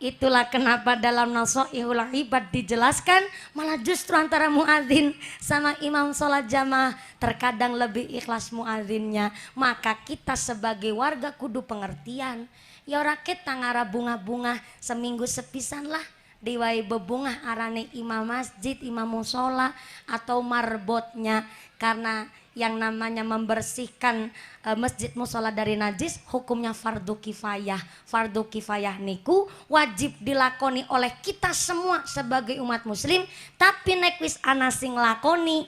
Itulah kenapa dalam Nasoihul Ibad dijelaskan malah justru antara muadzin sama imam sholat jamaah terkadang lebih ikhlas muadzinnya. Maka kita sebagai warga kudu pengertian. Ya ora kita ngara bunga-bunga seminggu sepisan lah diwai bebungah arane imam masjid, imam musola atau marbotnya. Karena yang namanya membersihkan masjid musola dari najis hukumnya fardu kifayah. Fardu kifayah niku wajib dilakoni oleh kita semua sebagai umat muslim, tapi nek wis ana sing lakoni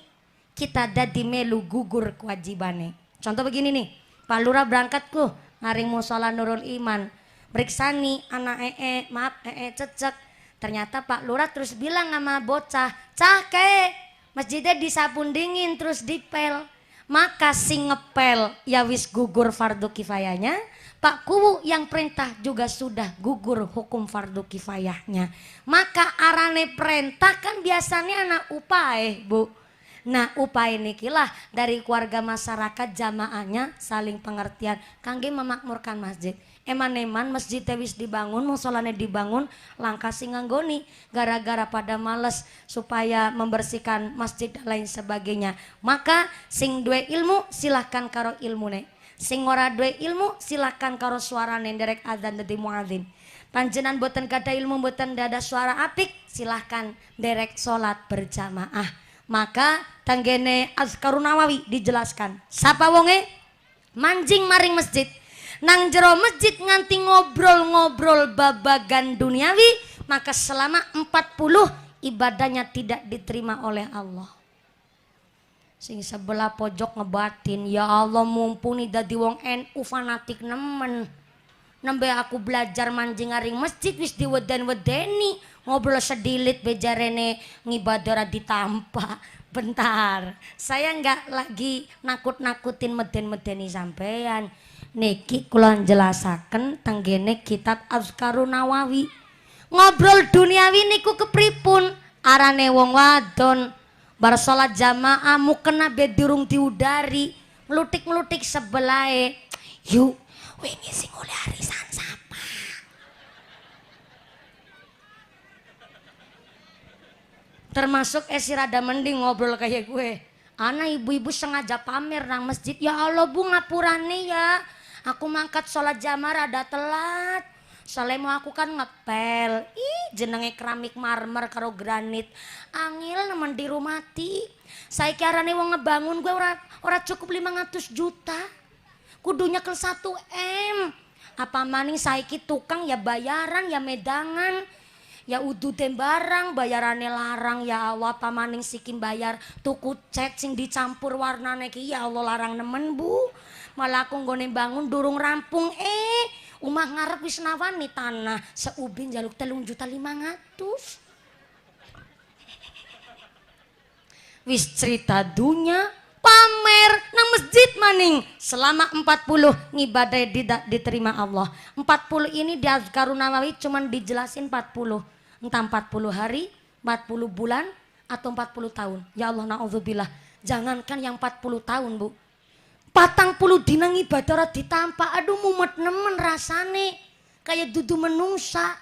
kita dadi melu gugur kewajibane. Contoh begini nih, Pak Lurah berangkat ku ngaring musola Nurul Iman, meriksani anak maaf cecek. Ternyata Pak Lurah terus bilang sama bocah, cah ke masjidnya disabun dingin terus dipel. Maka sing ngepel ya wis gugur fardu kifayahnya, Pak Kuwu yang perintah juga sudah gugur hukum fardu kifayahnya. Maka arane perintah kan biasanya anak upae, Bu. Nah upae nikilah dari keluarga masyarakat jamaahnya saling pengertian kangge memakmurkan masjid. Eman-eman masjid wis dibangun, musolane dibangun, langkah sing nganggoni gara-gara pada males supaya membersihkan masjid dan lain sebagainya. Maka sing duwe ilmu silahkan karo ilmune, sing ora duwe ilmu silahkan karo suarane nderek adzan dadi muadzin. Panjenengan boten kada ilmu, boten dada suara apik, silahkan nderek salat berjamaah. Maka tanggene Azkarun Nawawi dijelaskan, sapa wonge manjing maring masjid, nang jero masjid nganti ngobrol-ngobrol babagan duniawi, maka selama 40 ibadahnya tidak diterima oleh Allah. Sing sebelah pojok ngebatin, ya Allah mumpuni dadi wong NU fanatik nemen. Nembe aku belajar manjing aring masjid wis diweden-wedeni, ngobrol sedilit bejarene ngibadah ditampa. Bentar, saya nggak lagi nakut-nakutin meden-medeni sampean. Niki kula jelasaken tenggene kitab Azkarun Nawawi. Ngobrol duniawi niku kepripun? Arane wong wadon bar salat jamaah mukena be durung diudari, mlutik-mlutik sebelahe. Yuk, wingi sing oleh arisan sapa? Termasuk esi rada mending ngobrol kayak gue. Ana ibu-ibu sengaja pamer nang masjid. Ya Allah bu ngapurane ya. Aku mangkat sholat jamaah rada telat. Soalnya mau aku kan ngepel. Ih jenenge keramik marmer karo granit. Angel nemen di rumati. Saiki arane wong ngebangun gue ora cukup 500 juta. Kudunya ke 1 M. Apa maning saiki tukang ya bayaran ya medangan. Ya udu barang bayarane larang ya Allah apa maning sikim bayar tuku cat sing dicampur warnane ki ya Allah larang nemen bu. Malah aku nggone bangun durung rampung omah ngarep wis nawani tanah seubi njaluk 3.500.000. Wis cerita dunya pamer nang masjid maning selama 40 ngibadah tidak diterima Allah. 40 ini di Azkarun Nawawi cuman dijelasin 40. Entah 40 hari, 40 bulan, atau 40 tahun. Ya Allah na'udzubillah. Jangankan yang 40 tahun bu, 40 dina ngibadah ora ditampa. Aduh mumet nemen rasane. Kayak dudu menungsa.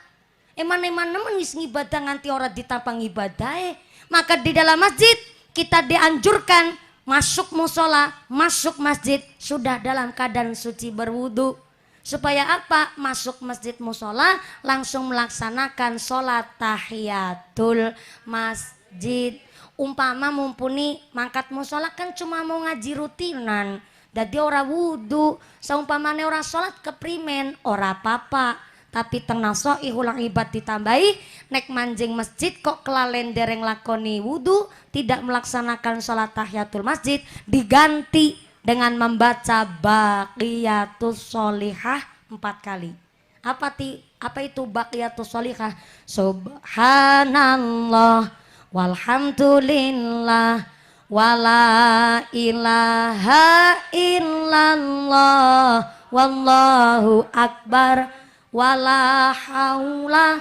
Eman-eman nemen wis ngibadah nganti ora ditampa ngibadahe. Maka di dalam masjid kita dianjurkan masuk musola, masuk masjid sudah dalam keadaan suci berwudu. Supaya apa? Masuk masjid musola langsung melaksanakan sholat tahiyatul masjid. Umpama mumpuni mangkat musola kan cuma mau ngaji rutinan, jadi ora wudu. Saumpamane ora sholat keprimen, ora apa-apa. Tapi teng nasoihul ibad ditambahi nek manjing masjid kok kelalen dereng lakoni wudu, tidak melaksanakan sholat tahiyatul masjid, diganti dengan membaca baqiyatus sholihah 4 kali. Apa itu baqiyatus sholihah? Subhanallah walhamdulillah wala ilaha illallah wallahu akbar wala haula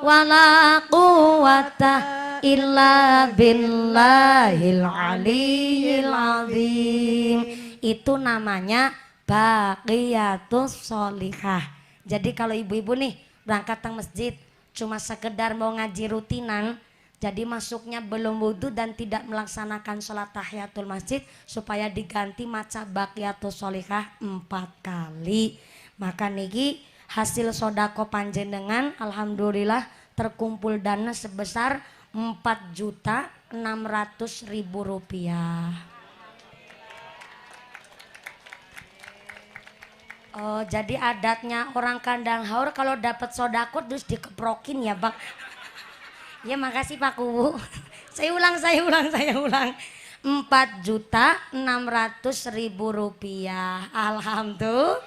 wala quwata illa billahil aliyil azim. Itu namanya baqiyatus sholihah. Jadi kalau ibu-ibu nih berangkat ke masjid cuma sekedar mau ngaji rutinan, jadi masuknya belum wudu dan tidak melaksanakan sholat tahiyatul masjid, supaya diganti maca baqiyatus sholihah 4 kali. Maka niki hasil sodako panjenengan alhamdulillah terkumpul dana sebesar 4.600.000 rupiah. Oh, jadi adatnya orang kandang haur kalau dapat sodako terus dikeprokin ya Pak. Ya makasih Pak Kuwu. Saya ulang. 4.600.000 rupiah. Alhamdulillah.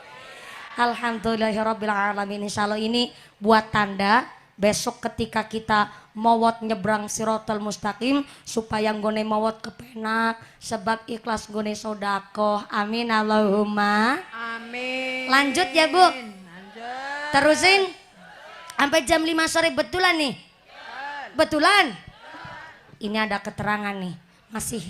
Alhamdulillahirabbil alamin. Insyaallah ini buat tanda besok ketika kita mawat nyebrang siratal mustaqim supaya nggone mawat kepenak sebab ikhlas nggone sedekah. Amin Allahumma. Amin. Lanjut ya Bu. Lanjut. Terusin sampai jam 5 sore betulan nih. Betulan. Ini ada keterangan nih. Masih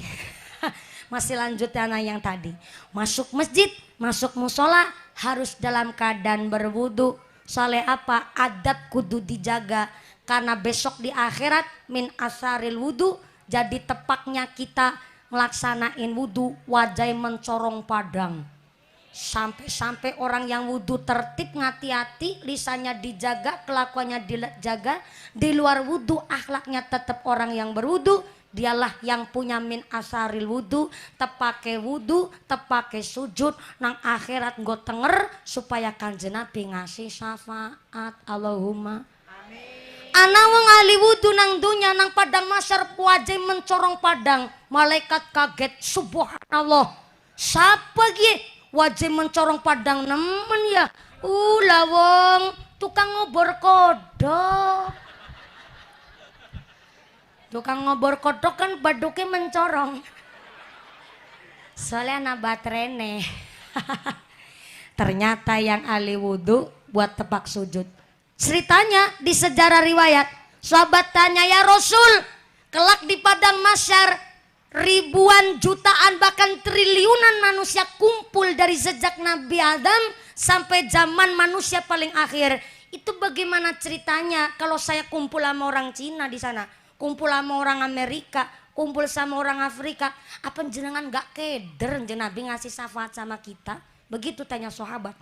masih lanjut anak yang tadi. Masuk masjid, masuk musola harus dalam keadaan berwudu. Soalnya apa? Adab kudu dijaga. Karena besok di akhirat min asaril wudu, jadi tepaknya kita ngelaksanain wudu wajah mencorong padang. Sampai-sampai orang yang wudu tertib, ngati-hati, lisannya dijaga, kelakuannya dijaga, di luar wudu akhlaknya tetap orang yang berwudu. Dialah yang punya min asaril wudu, tepake wudu, tepake sujud, nang akhirat nggo tenger supaya Kanjeng Nabi ngasih syafaat. Allahumma amin. Ana wong ahli wudu nang dunya nang padang mahsyar wajah mencorong padang, malaikat kaget, subhanallah. Siapa ki wajah mencorong padang nemen ya? Lah wong tukang ngobor kodok. Tukang ngobor kodok kan baduknya mencorong. Soalnya anak baterene. Ternyata yang ahli wudu buat tepak sujud. Ceritanya di sejarah riwayat, sahabat tanya, ya Rasul, kelak di padang mahsyar ribuan, jutaan, bahkan triliunan manusia kumpul dari sejak Nabi Adam sampai zaman manusia paling akhir. Itu bagaimana ceritanya kalau saya kumpul sama orang Cina di sana, kumpul sama orang Amerika, kumpul sama orang Afrika, apa jenengan gak keder jeneng Nabi ngasih syafaat sama kita? Begitu tanya sahabat.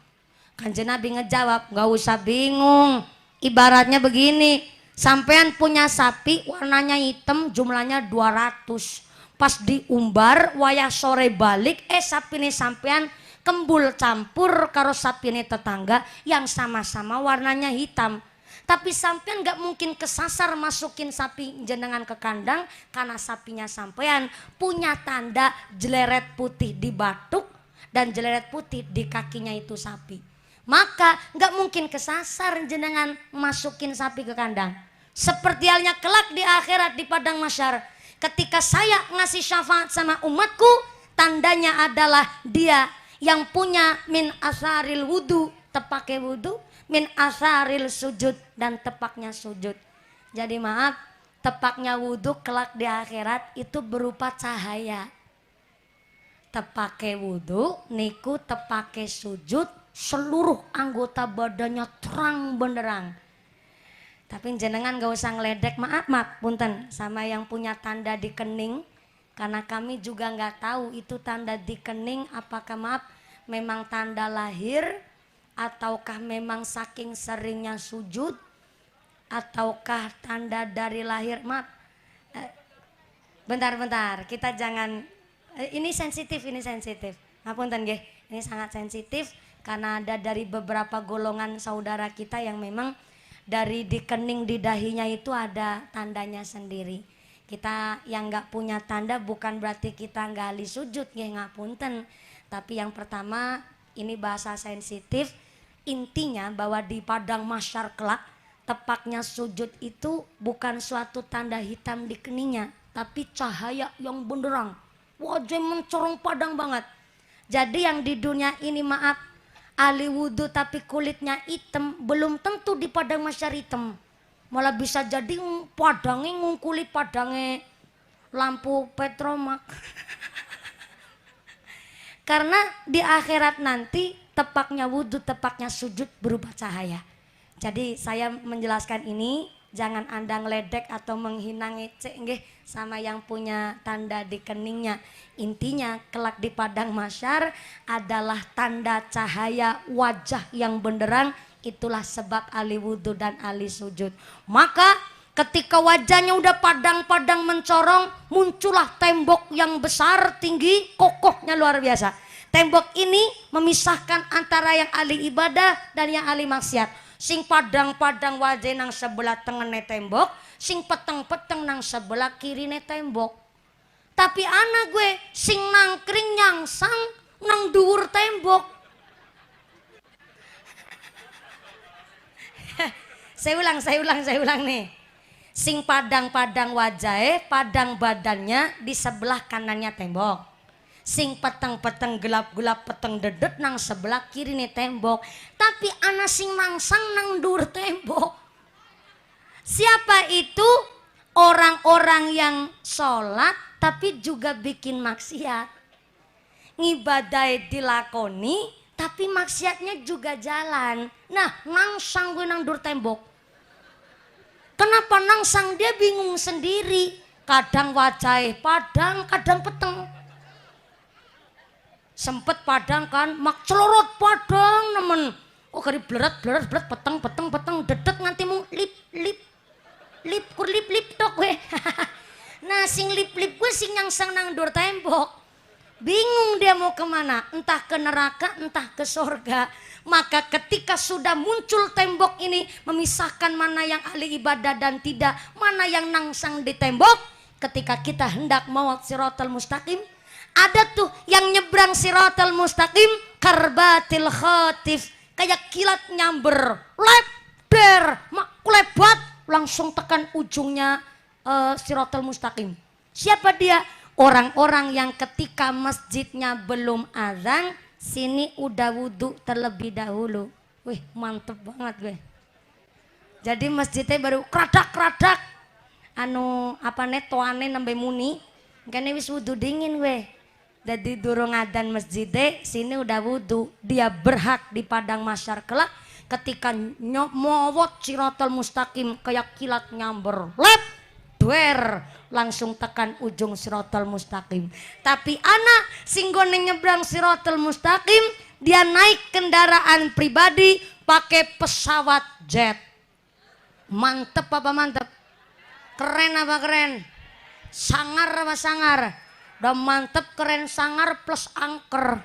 Kanjeng Nabi ngejawab, gak usah bingung. Ibaratnya begini, sampean punya sapi warnanya hitam jumlahnya 200. Pas diumbar wayah sore balik, sapine sampean kembul campur karo sapine tetangga yang sama-sama warnanya hitam. Tapi sampean gak mungkin kesasar masukin sapi jenengan ke kandang karena sapinya sampean punya tanda jeleret putih di batuk dan jeleret putih di kakinya itu sapi. Maka gak mungkin kesasar jenengan masukin sapi ke kandang. Seperti halnya kelak di akhirat di padang mahsyar, ketika saya ngasih syafaat sama umatku, tandanya adalah dia yang punya min asaril wudu, tepake wudu, min asaril sujud, dan tepaknya sujud. Jadi maaf, tepaknya wudu kelak di akhirat itu berupa cahaya. Tepake wudu niku tepake sujud, seluruh anggota badannya terang benderang. Tapi jenengan gak usah ngeledek, maaf maaf punten sama yang punya tanda di kening, karena kami juga nggak tahu itu tanda di kening apakah maaf memang tanda lahir ataukah memang saking seringnya sujud ataukah tanda dari lahir. Maaf, bentar-bentar, kita jangan, ini sensitif, ini sensitif. Ngapunten nggih, ini sangat sensitif karena ada dari beberapa golongan saudara kita yang memang dari di kening di dahinya itu ada tandanya sendiri. Kita yang nggak punya tanda bukan berarti kita nggak ahli sujud nggih, ngapunten. Tapi yang pertama ini bahasa sensitif, intinya bahwa di padang mahsyar kelak tepaknya sujud itu bukan suatu tanda hitam di keningnya, tapi cahaya yang benderang, wajah mencorong padang banget. Jadi yang di dunia ini maaf ahli wudhu tapi kulitnya hitam, belum tentu di padang mahsyar hitam. Malah bisa jadi padangnya ngungkuli padangnya lampu petromak. Karena di akhirat nanti tepaknya wudhu, tepaknya sujud berubah cahaya. Jadi saya menjelaskan ini, jangan Anda ngeledek atau menghina ngecek nggih sama yang punya tanda di keningnya. Intinya kelak di padang mahsyar adalah tanda cahaya wajah yang benderang, itulah sebab ahli wudhu dan ahli sujud. Maka ketika wajahnya udah padang-padang mencorong, muncullah tembok yang besar, tinggi, kokohnya luar biasa. Tembok ini memisahkan antara yang ahli ibadah dan yang ahli maksiat. Sing padang-padang wajah nang sebelah tengene tembok, sing peteng-peteng nang sebelah kirine tembok. Tapi anak gue sing nangkring nyangsang nang dhuwur tembok. Saya ulang nih. Sing padang-padang wajahe, padang badannya di sebelah kanannya tembok. Sing peteng-peteng gelap-gelap peteng dedet nang sebelah kiri nih tembok. Tapi ana sing nangsang nang dhuwur tembok. Siapa itu? Orang-orang yang sholat tapi juga bikin maksiat. Ngibadai dilakoni tapi maksiatnya juga jalan. Nah, nangsang gue nang dhuwur tembok. Kenapa nangsang? Dia bingung sendiri. Kadang wajah padang, kadang peteng. Sempet padang kan, mak celorot padang nemen. Oh kari bleret bleret bleret peteng peteng peteng dedet nganti mung lip lip lip kur lip lip tok we. Nah sing lip lip gue sing nyangsang nang dhuwur tembok. Bingung dia mau kemana, entah ke neraka entah ke sorga. Maka ketika sudah muncul tembok ini memisahkan mana yang ahli ibadah dan tidak, mana yang nangsang di tembok, ketika kita hendak maut siratal mustaqim, ada tuh yang nyebrang siratal mustaqim karbatil khatif, kayak kilat nyamber, lebar, mak lebat, langsung tekan ujungnya siratal mustaqim. Siapa dia? Orang-orang yang ketika masjidnya belum azan, sini udah wudhu terlebih dahulu. Wih, mantep banget gue. Jadi masjidnya baru kradak-kradak. Anu apane toane nembe muni. Kene wis wudu dingin weh. Jadi durung adzan masjidnya sini udah wudu. Dia berhak di padang mahsyar kelak ketika mowot siratal mustaqim kayak kilat nyamber. Lep duer langsung tekan ujung siratal mustaqim. Tapi anak sing gone nyebrang siratal mustaqim, dia naik kendaraan pribadi pakai pesawat jet. Mantep apa mantep? Keren apa keren? Sangar apa sangar? Udah mantep, keren, sangar plus angker.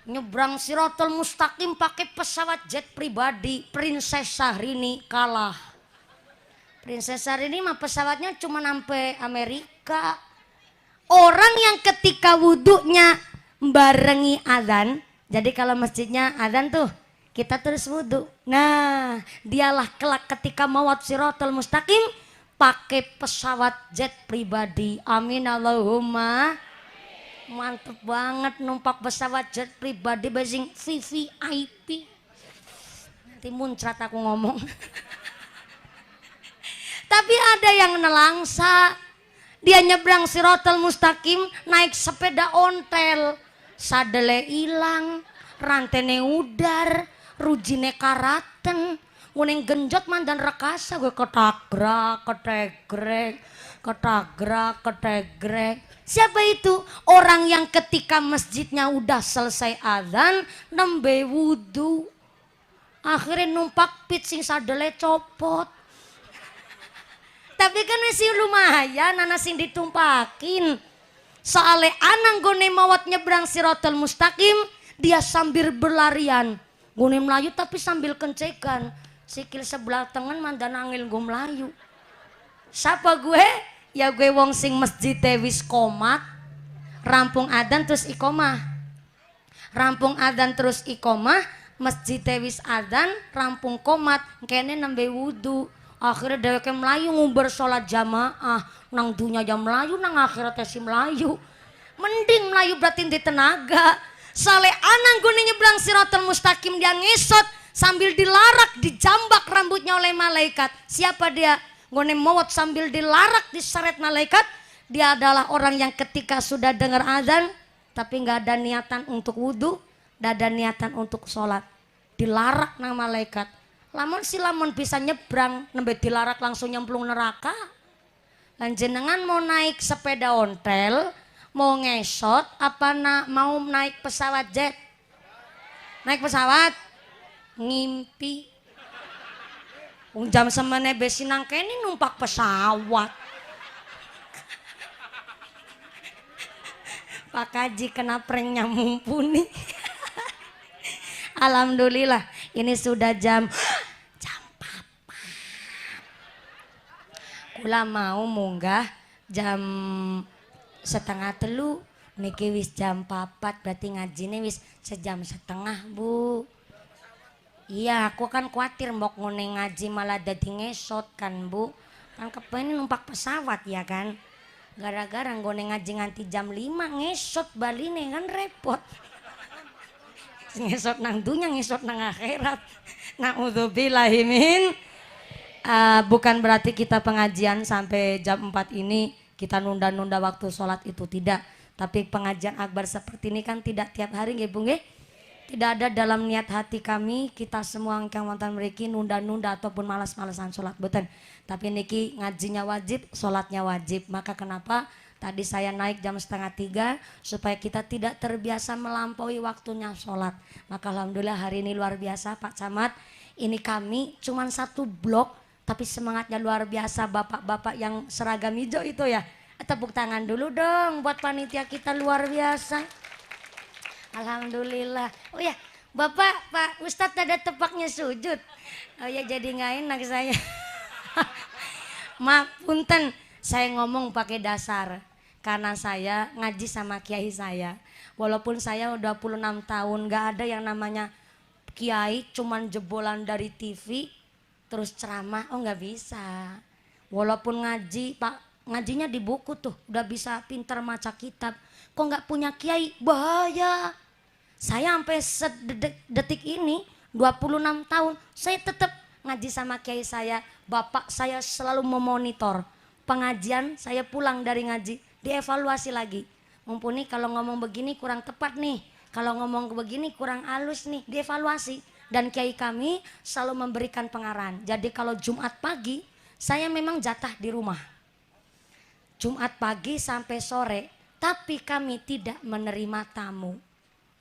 Nyebrang siratal mustaqim pakai pesawat jet pribadi. Princess Syahrini kalah. Princess Syahrini mah pesawatnya cuma sampai Amerika. Orang yang ketika wudhunya barengi adzan, jadi kalau masjidnya adzan tuh kita terus wudhu. Nah, dialah kelak ketika mawat siratal mustaqim pakai pesawat jet pribadi. Amin Allahumma. Mantep banget numpak pesawat jet pribadi basing VVIP. Nanti muncrat aku ngomong. Tapi ada yang nelangsa. Dia nyebrang siratal mustaqim naik sepeda ontel. Sadele ilang, rantene udar, rujine karaten, nguning genjot mandan rekasa gue ketagrak, ketegrek, ketagrak, ketegrek. Siapa itu? Orang yang ketika masjidnya udah selesai adzan nembe wudu. Akhirnya numpak pit sing sadele copot. Tapi kan sih lumayan ana sing ditumpakin. Soale anang gone mawat nyebrang siratal mustaqim, dia sambil berlarian. Gone melayu tapi sambil kencekan. Sikil sebelah tengen mandan angel gue melayu. Siapa gue? Ya gue wong sing masjid wis komat, rampung adzan terus iqomah. Rampung adzan terus iqomah, masjid wis adzan, rampung komat, kene nembe wudu. Akhirnya dheweke melayu ngumbar sholat jamaah. Nang dunya ya melayu, nang akhirat si melayu. Mending melayu berarti di tenaga. Sale anang gune nyebrang siratal mustaqim dia ngesot sambil dilarak, dijambak rambutnya oleh malaikat. Siapa dia? Gone mawat sambil dilarak, diseret malaikat. Dia adalah orang yang ketika sudah dengar azan tapi nggak ada niatan untuk wudu, nggak ada niatan untuk sholat, dilarak nang malaikat. Lamun si lamun bisa nyebrang nembe dilarak langsung nyemplung neraka. Lan jenengan mau naik sepeda ontel, mau ngesot, apa mau naik pesawat jet? Naik pesawat ngimpi. Wong jam semene besi nang kene numpak pesawat. Pak Kaji kena pranknya mumpuni. Alhamdulillah ini sudah jam 4. Kula mau munggah jam 2:30 niki wis jam 4, berarti ngajine wis 1.5 jam, Bu. Iya, aku kan khawatir mbok ngene ngaji malah dadi ngesot kan, Bu. Kan kepengen numpak pesawat ya kan. Gara-gara nggone ngaji nganti jam 5 ngesot baline kan repot. Ngesot nang dunya, ngesot nang akhirat. Na'udzubillahi min. Bukan berarti kita pengajian sampai jam 4 ini kita nunda-nunda waktu sholat itu, tidak. Tapi pengajian akbar seperti ini kan tidak tiap hari nggih Bu nggih. Tidak ada dalam niat hati kami kita semua ingkang wonten mriki nunda-nunda ataupun malas-malesan sholat, boten. Tapi niki ngajinya wajib, sholatnya wajib. Maka kenapa tadi saya naik jam 2:30 supaya kita tidak terbiasa melampaui waktunya sholat. Maka alhamdulillah hari ini luar biasa Pak Camat. Ini kami cuman satu blok tapi semangatnya luar biasa, bapak-bapak yang seragam hijau itu ya. Tepuk tangan dulu dong buat panitia kita luar biasa. Alhamdulillah. Oh ya, Bapak, Pak Ustadz ada tepaknya sujud. Oh ya, jadi nggak enak saya. Maaf, punten, saya ngomong pakai dasar. Karena saya ngaji sama kiai saya. Walaupun saya udah 26 tahun, nggak ada yang namanya kiai cuman jebolan dari TV terus ceramah, oh nggak bisa. Walaupun ngaji, Pak, ngajinya di buku tuh, udah bisa pinter maca kitab. Kok nggak punya kiai, bahaya. Saya sampai sedetik ini 26 tahun, saya tetap ngaji sama kiai saya, bapak saya selalu memonitor pengajian. Saya pulang dari ngaji, dievaluasi lagi. Mumpuni kalau ngomong begini kurang tepat nih, kalau ngomong begini kurang halus nih, dievaluasi. Dan kiai kami selalu memberikan pengarahan. Jadi kalau Jumat pagi, saya memang jatah di rumah. Jumat pagi sampai sore, tapi kami tidak menerima tamu.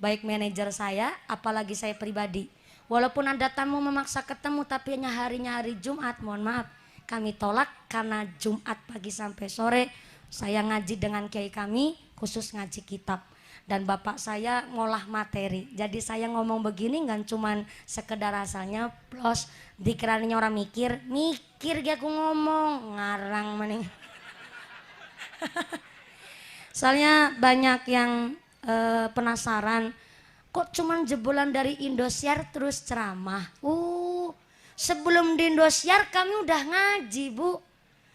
Baik manajer saya, apalagi saya pribadi. Walaupun ada tamu memaksa ketemu, tapi hanya harinya hari Jumat, mohon maaf, kami tolak karena Jumat pagi sampai sore saya ngaji dengan kiai kami, khusus ngaji kitab. Dan bapak saya ngolah materi. Jadi saya ngomong begini nggak cuman sekedar asalnya plus dikiranya orang mikir, mikir gak aku ngomong, ngarang maning. Soalnya banyak yang penasaran, kok cuman jebolan dari Indosiar terus ceramah. Sebelum di Indosiar kami udah ngaji, Bu.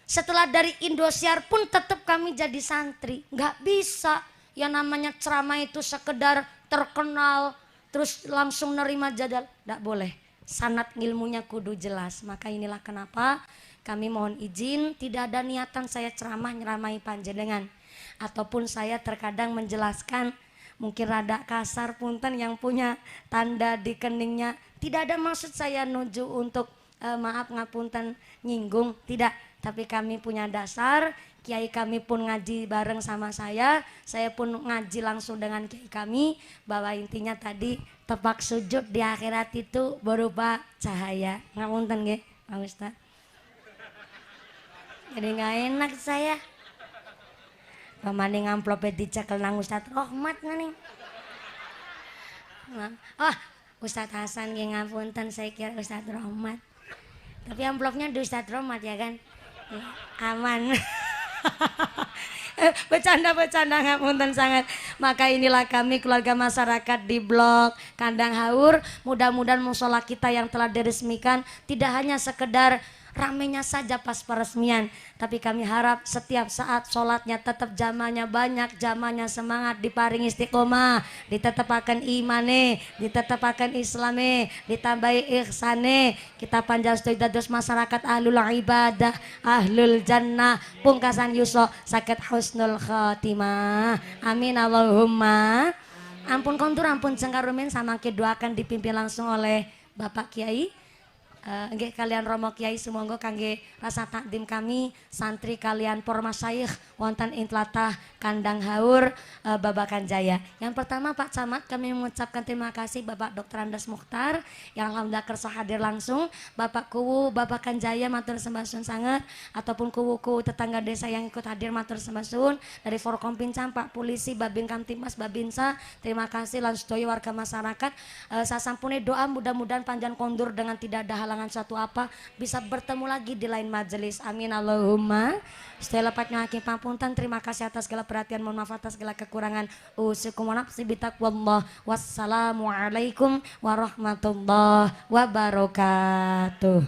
Setelah dari Indosiar pun tetap kami jadi santri. Nggak bisa yang namanya ceramah itu sekedar terkenal terus langsung nerima jadal. Nggak boleh. Sanad ilmunya kudu jelas. Maka inilah kenapa kami mohon izin, tidak ada niatan saya ceramah nyeramai panjenengan ataupun saya terkadang menjelaskan mungkin rada kasar, punten yang punya tanda di keningnya. Tidak ada maksud saya nuju untuk maaf ngapunten nyinggung, tidak. Tapi kami punya dasar, kiai kami pun ngaji bareng sama saya pun ngaji langsung dengan kiai kami, bahwa intinya tadi tepak sujud di akhirat itu berupa cahaya. Ngapunten nggih, Pak Ustaz. Jadi nggak enak saya. Pamane ngamplope dicekel nang Ustaz Rohmat maning. Oh, Ustaz Hasan nggih ngapunten, saya kira Ustaz Rohmat. Tapi amplopnya di Ustaz Rohmat ya kan? Ya, aman. Bercanda-bercanda ngapunten sangat. Maka inilah kami keluarga masyarakat di Blok Kandang Haur. Mudah-mudahan musola kita yang telah diresmikan tidak hanya sekedar ramenya saja pas peresmian, tapi kami harap setiap saat sholatnya tetap jamanya banyak, jamanya semangat, diparing istiqomah, ditetapakan imane, ditetapakan islame, ditambahi ihsane. Kita panjang dados masyarakat ahlul ibadah, ahlul jannah, pungkasan yuso sakit husnul khatimah. Amin Allahumma. Ampun kontur, ampun cengkarumin, sama doakan dipimpin langsung oleh Bapak Kiai. Nggih kalian Romo Kiai sumangga kangge rasa takdim kami santri kalian Pormasyayikh wonten ing tlatah Kandang Haur Babakan Jaya. Yang pertama Pak Camat, kami mengucapkan terima kasih Bapak Dr. Andes Mukhtar yang alhamdulillah kersa hadir langsung, Bapak Kuwu Babakan Jaya matur sembah suwun sanget, ataupun kuwu-kuwu tetangga desa yang ikut hadir matur sembah suwun, dari Forkompincam, Pak Polisi, Babin Kamtibmas, Babinsa, terima kasih lan sedaya warga masyarakat. Sasampune doa mudah-mudahan panjang kondur dengan tidak ada halangan suatu apa, bisa bertemu lagi di lain majelis. Amin Allahumma. Setelah lepatnya hakim papunten, terima kasih atas segala perhatian, mohon maaf atas segala kekurangan. Usikum wa nafsi bitaqwallah. Wassalamualaikum warahmatullahi wabarakatuh.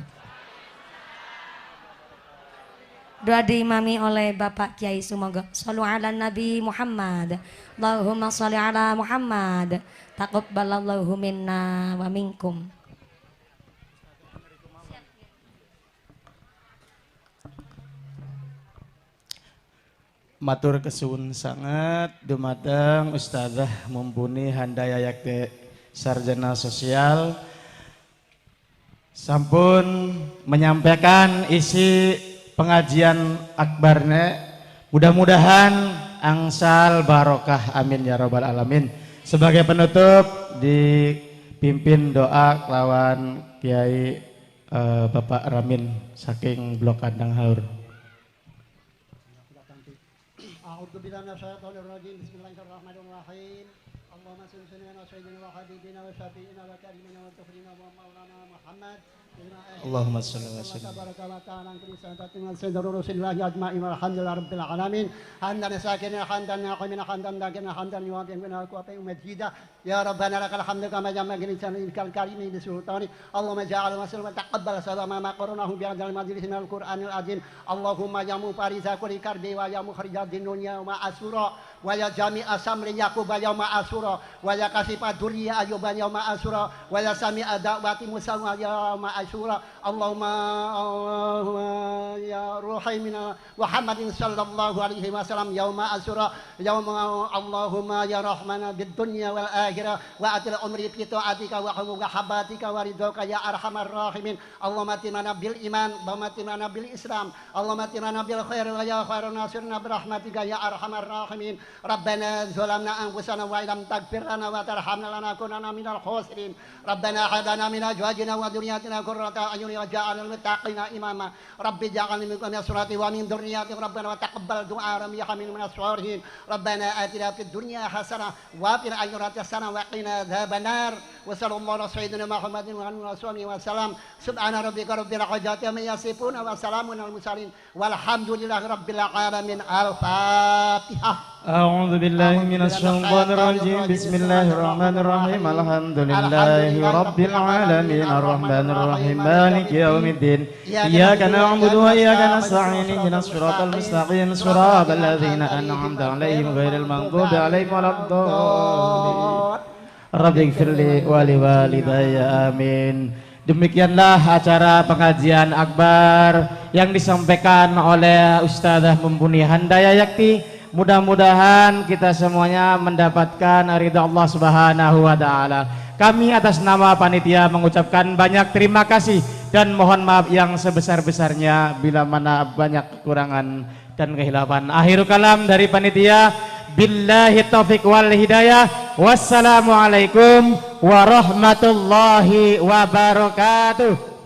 Doa diimami oleh Bapak Kiai Sumangga. Shallu ala Nabi Muhammad. Allahumma sholli ala Muhammad. Taqabbalallahu minna wa minkum. Matur kesuwun sangat dumateng Ustazah Mumpuni Handaya Yakti Sarjana Sosial sampun menyampaikan isi pengajian akbarnya. Mudah-mudahan angsal barokah, amin ya robbal alamin. Sebagai penutup dipimpin doa kelawan Kiai Bapak Ramin saking Blok Kandang Haur. Bismillahirrahmanirrahim. Allahumma salli ala sayyidina wa habibina wa syafi'ina wa karimina wa tufrina wa maulana Muhammad. Allahumma shalli wa sallim. Tabaraka wa ta'ala kulli sa'atin wa sayyidina Rasulillah ajma'in walhamdulillahi rabbil alamin. Hamdan sakirin hamdan naqimin hamdan dakin hamdan yuwafiquna wa majida. Ya rabbana lakal hamdu kama yanbaghi li jalaalikal karimi bi sultani. Allahumma ja'al wa sallim taqabbal salama ma qaranahu bi adzal majlis minal qur'anil azim. Allahumma ya mufarisa kulli karbi wa ya mukhrijad dunya wa asura. Wa ya jami'a samri Yaquba yauma Asyura wa ya kasifa durriya Ayyuba yauma Asyura wa ya sami'a da'wati Musa yauma Asyura. Allahumma ya ruhi min Muhammadin sallallahu alaihi wasallam yauma Asyura yauma. Allahumma ya rahmana bid dunya wal akhirah wa atil umri fi ta'atika wa habatika wa ridhoka ya arhamar rahimin. Allahumma timana bil iman wa matimana bil islam. Allahumma timana bil khair wa ya khairun nasirna bi rahmatika ya arhamar rahimin. Rabbana zalamna anfusana wa illam taghfir lana wa tarhamna lanakunanna minal khasirin. Rabbana hab lana min azwajina wa dhurriyyatina qurrata a'yun waj'alna lil muttaqina imama. Rabbi ij'alni min surati wa min dhurriyyati rabbana wa taqabbal du'a rabbi hamil minas salihin. Rabbana atina fid dunya hasanah wa fil akhirati hasanah wa qina adzabannar. Wa sallallahu ala sayyidina Muhammadin wa alihi wa sallam. Subhana rabbika rabbil izzati amma yasifun wa salamun alal mursalin walhamdulillahi rabbil alamin. Al-Fatihah. أعوذ بالله من الشيطان الرجيم. بسم الله الرحمن الرحيم. الحمد لله رب العالمين الرحمن الرحيم مالك يوم الدين. إياك نعبد وإياك نستعين اهدنا الصراط المستقيم صراط الذين أنعمت عليهم غير المغضوب عليهم ولا الضالين. رب اغفر لي ولوالدي آمين. Demikianlah acara pengajian akbar yang disampaikan oleh Ustazah Mumpuni Handaya Yakti. Mudah-mudahan kita semuanya mendapatkan ridha Allah Subhanahu wa taala. Kami atas nama panitia mengucapkan banyak terima kasih dan mohon maaf yang sebesar-besarnya bila mana banyak kekurangan dan kehilafan. Akhirul kalam dari panitia, billahi taufik wal hidayah. Wassalamualaikum warahmatullahi wabarakatuh.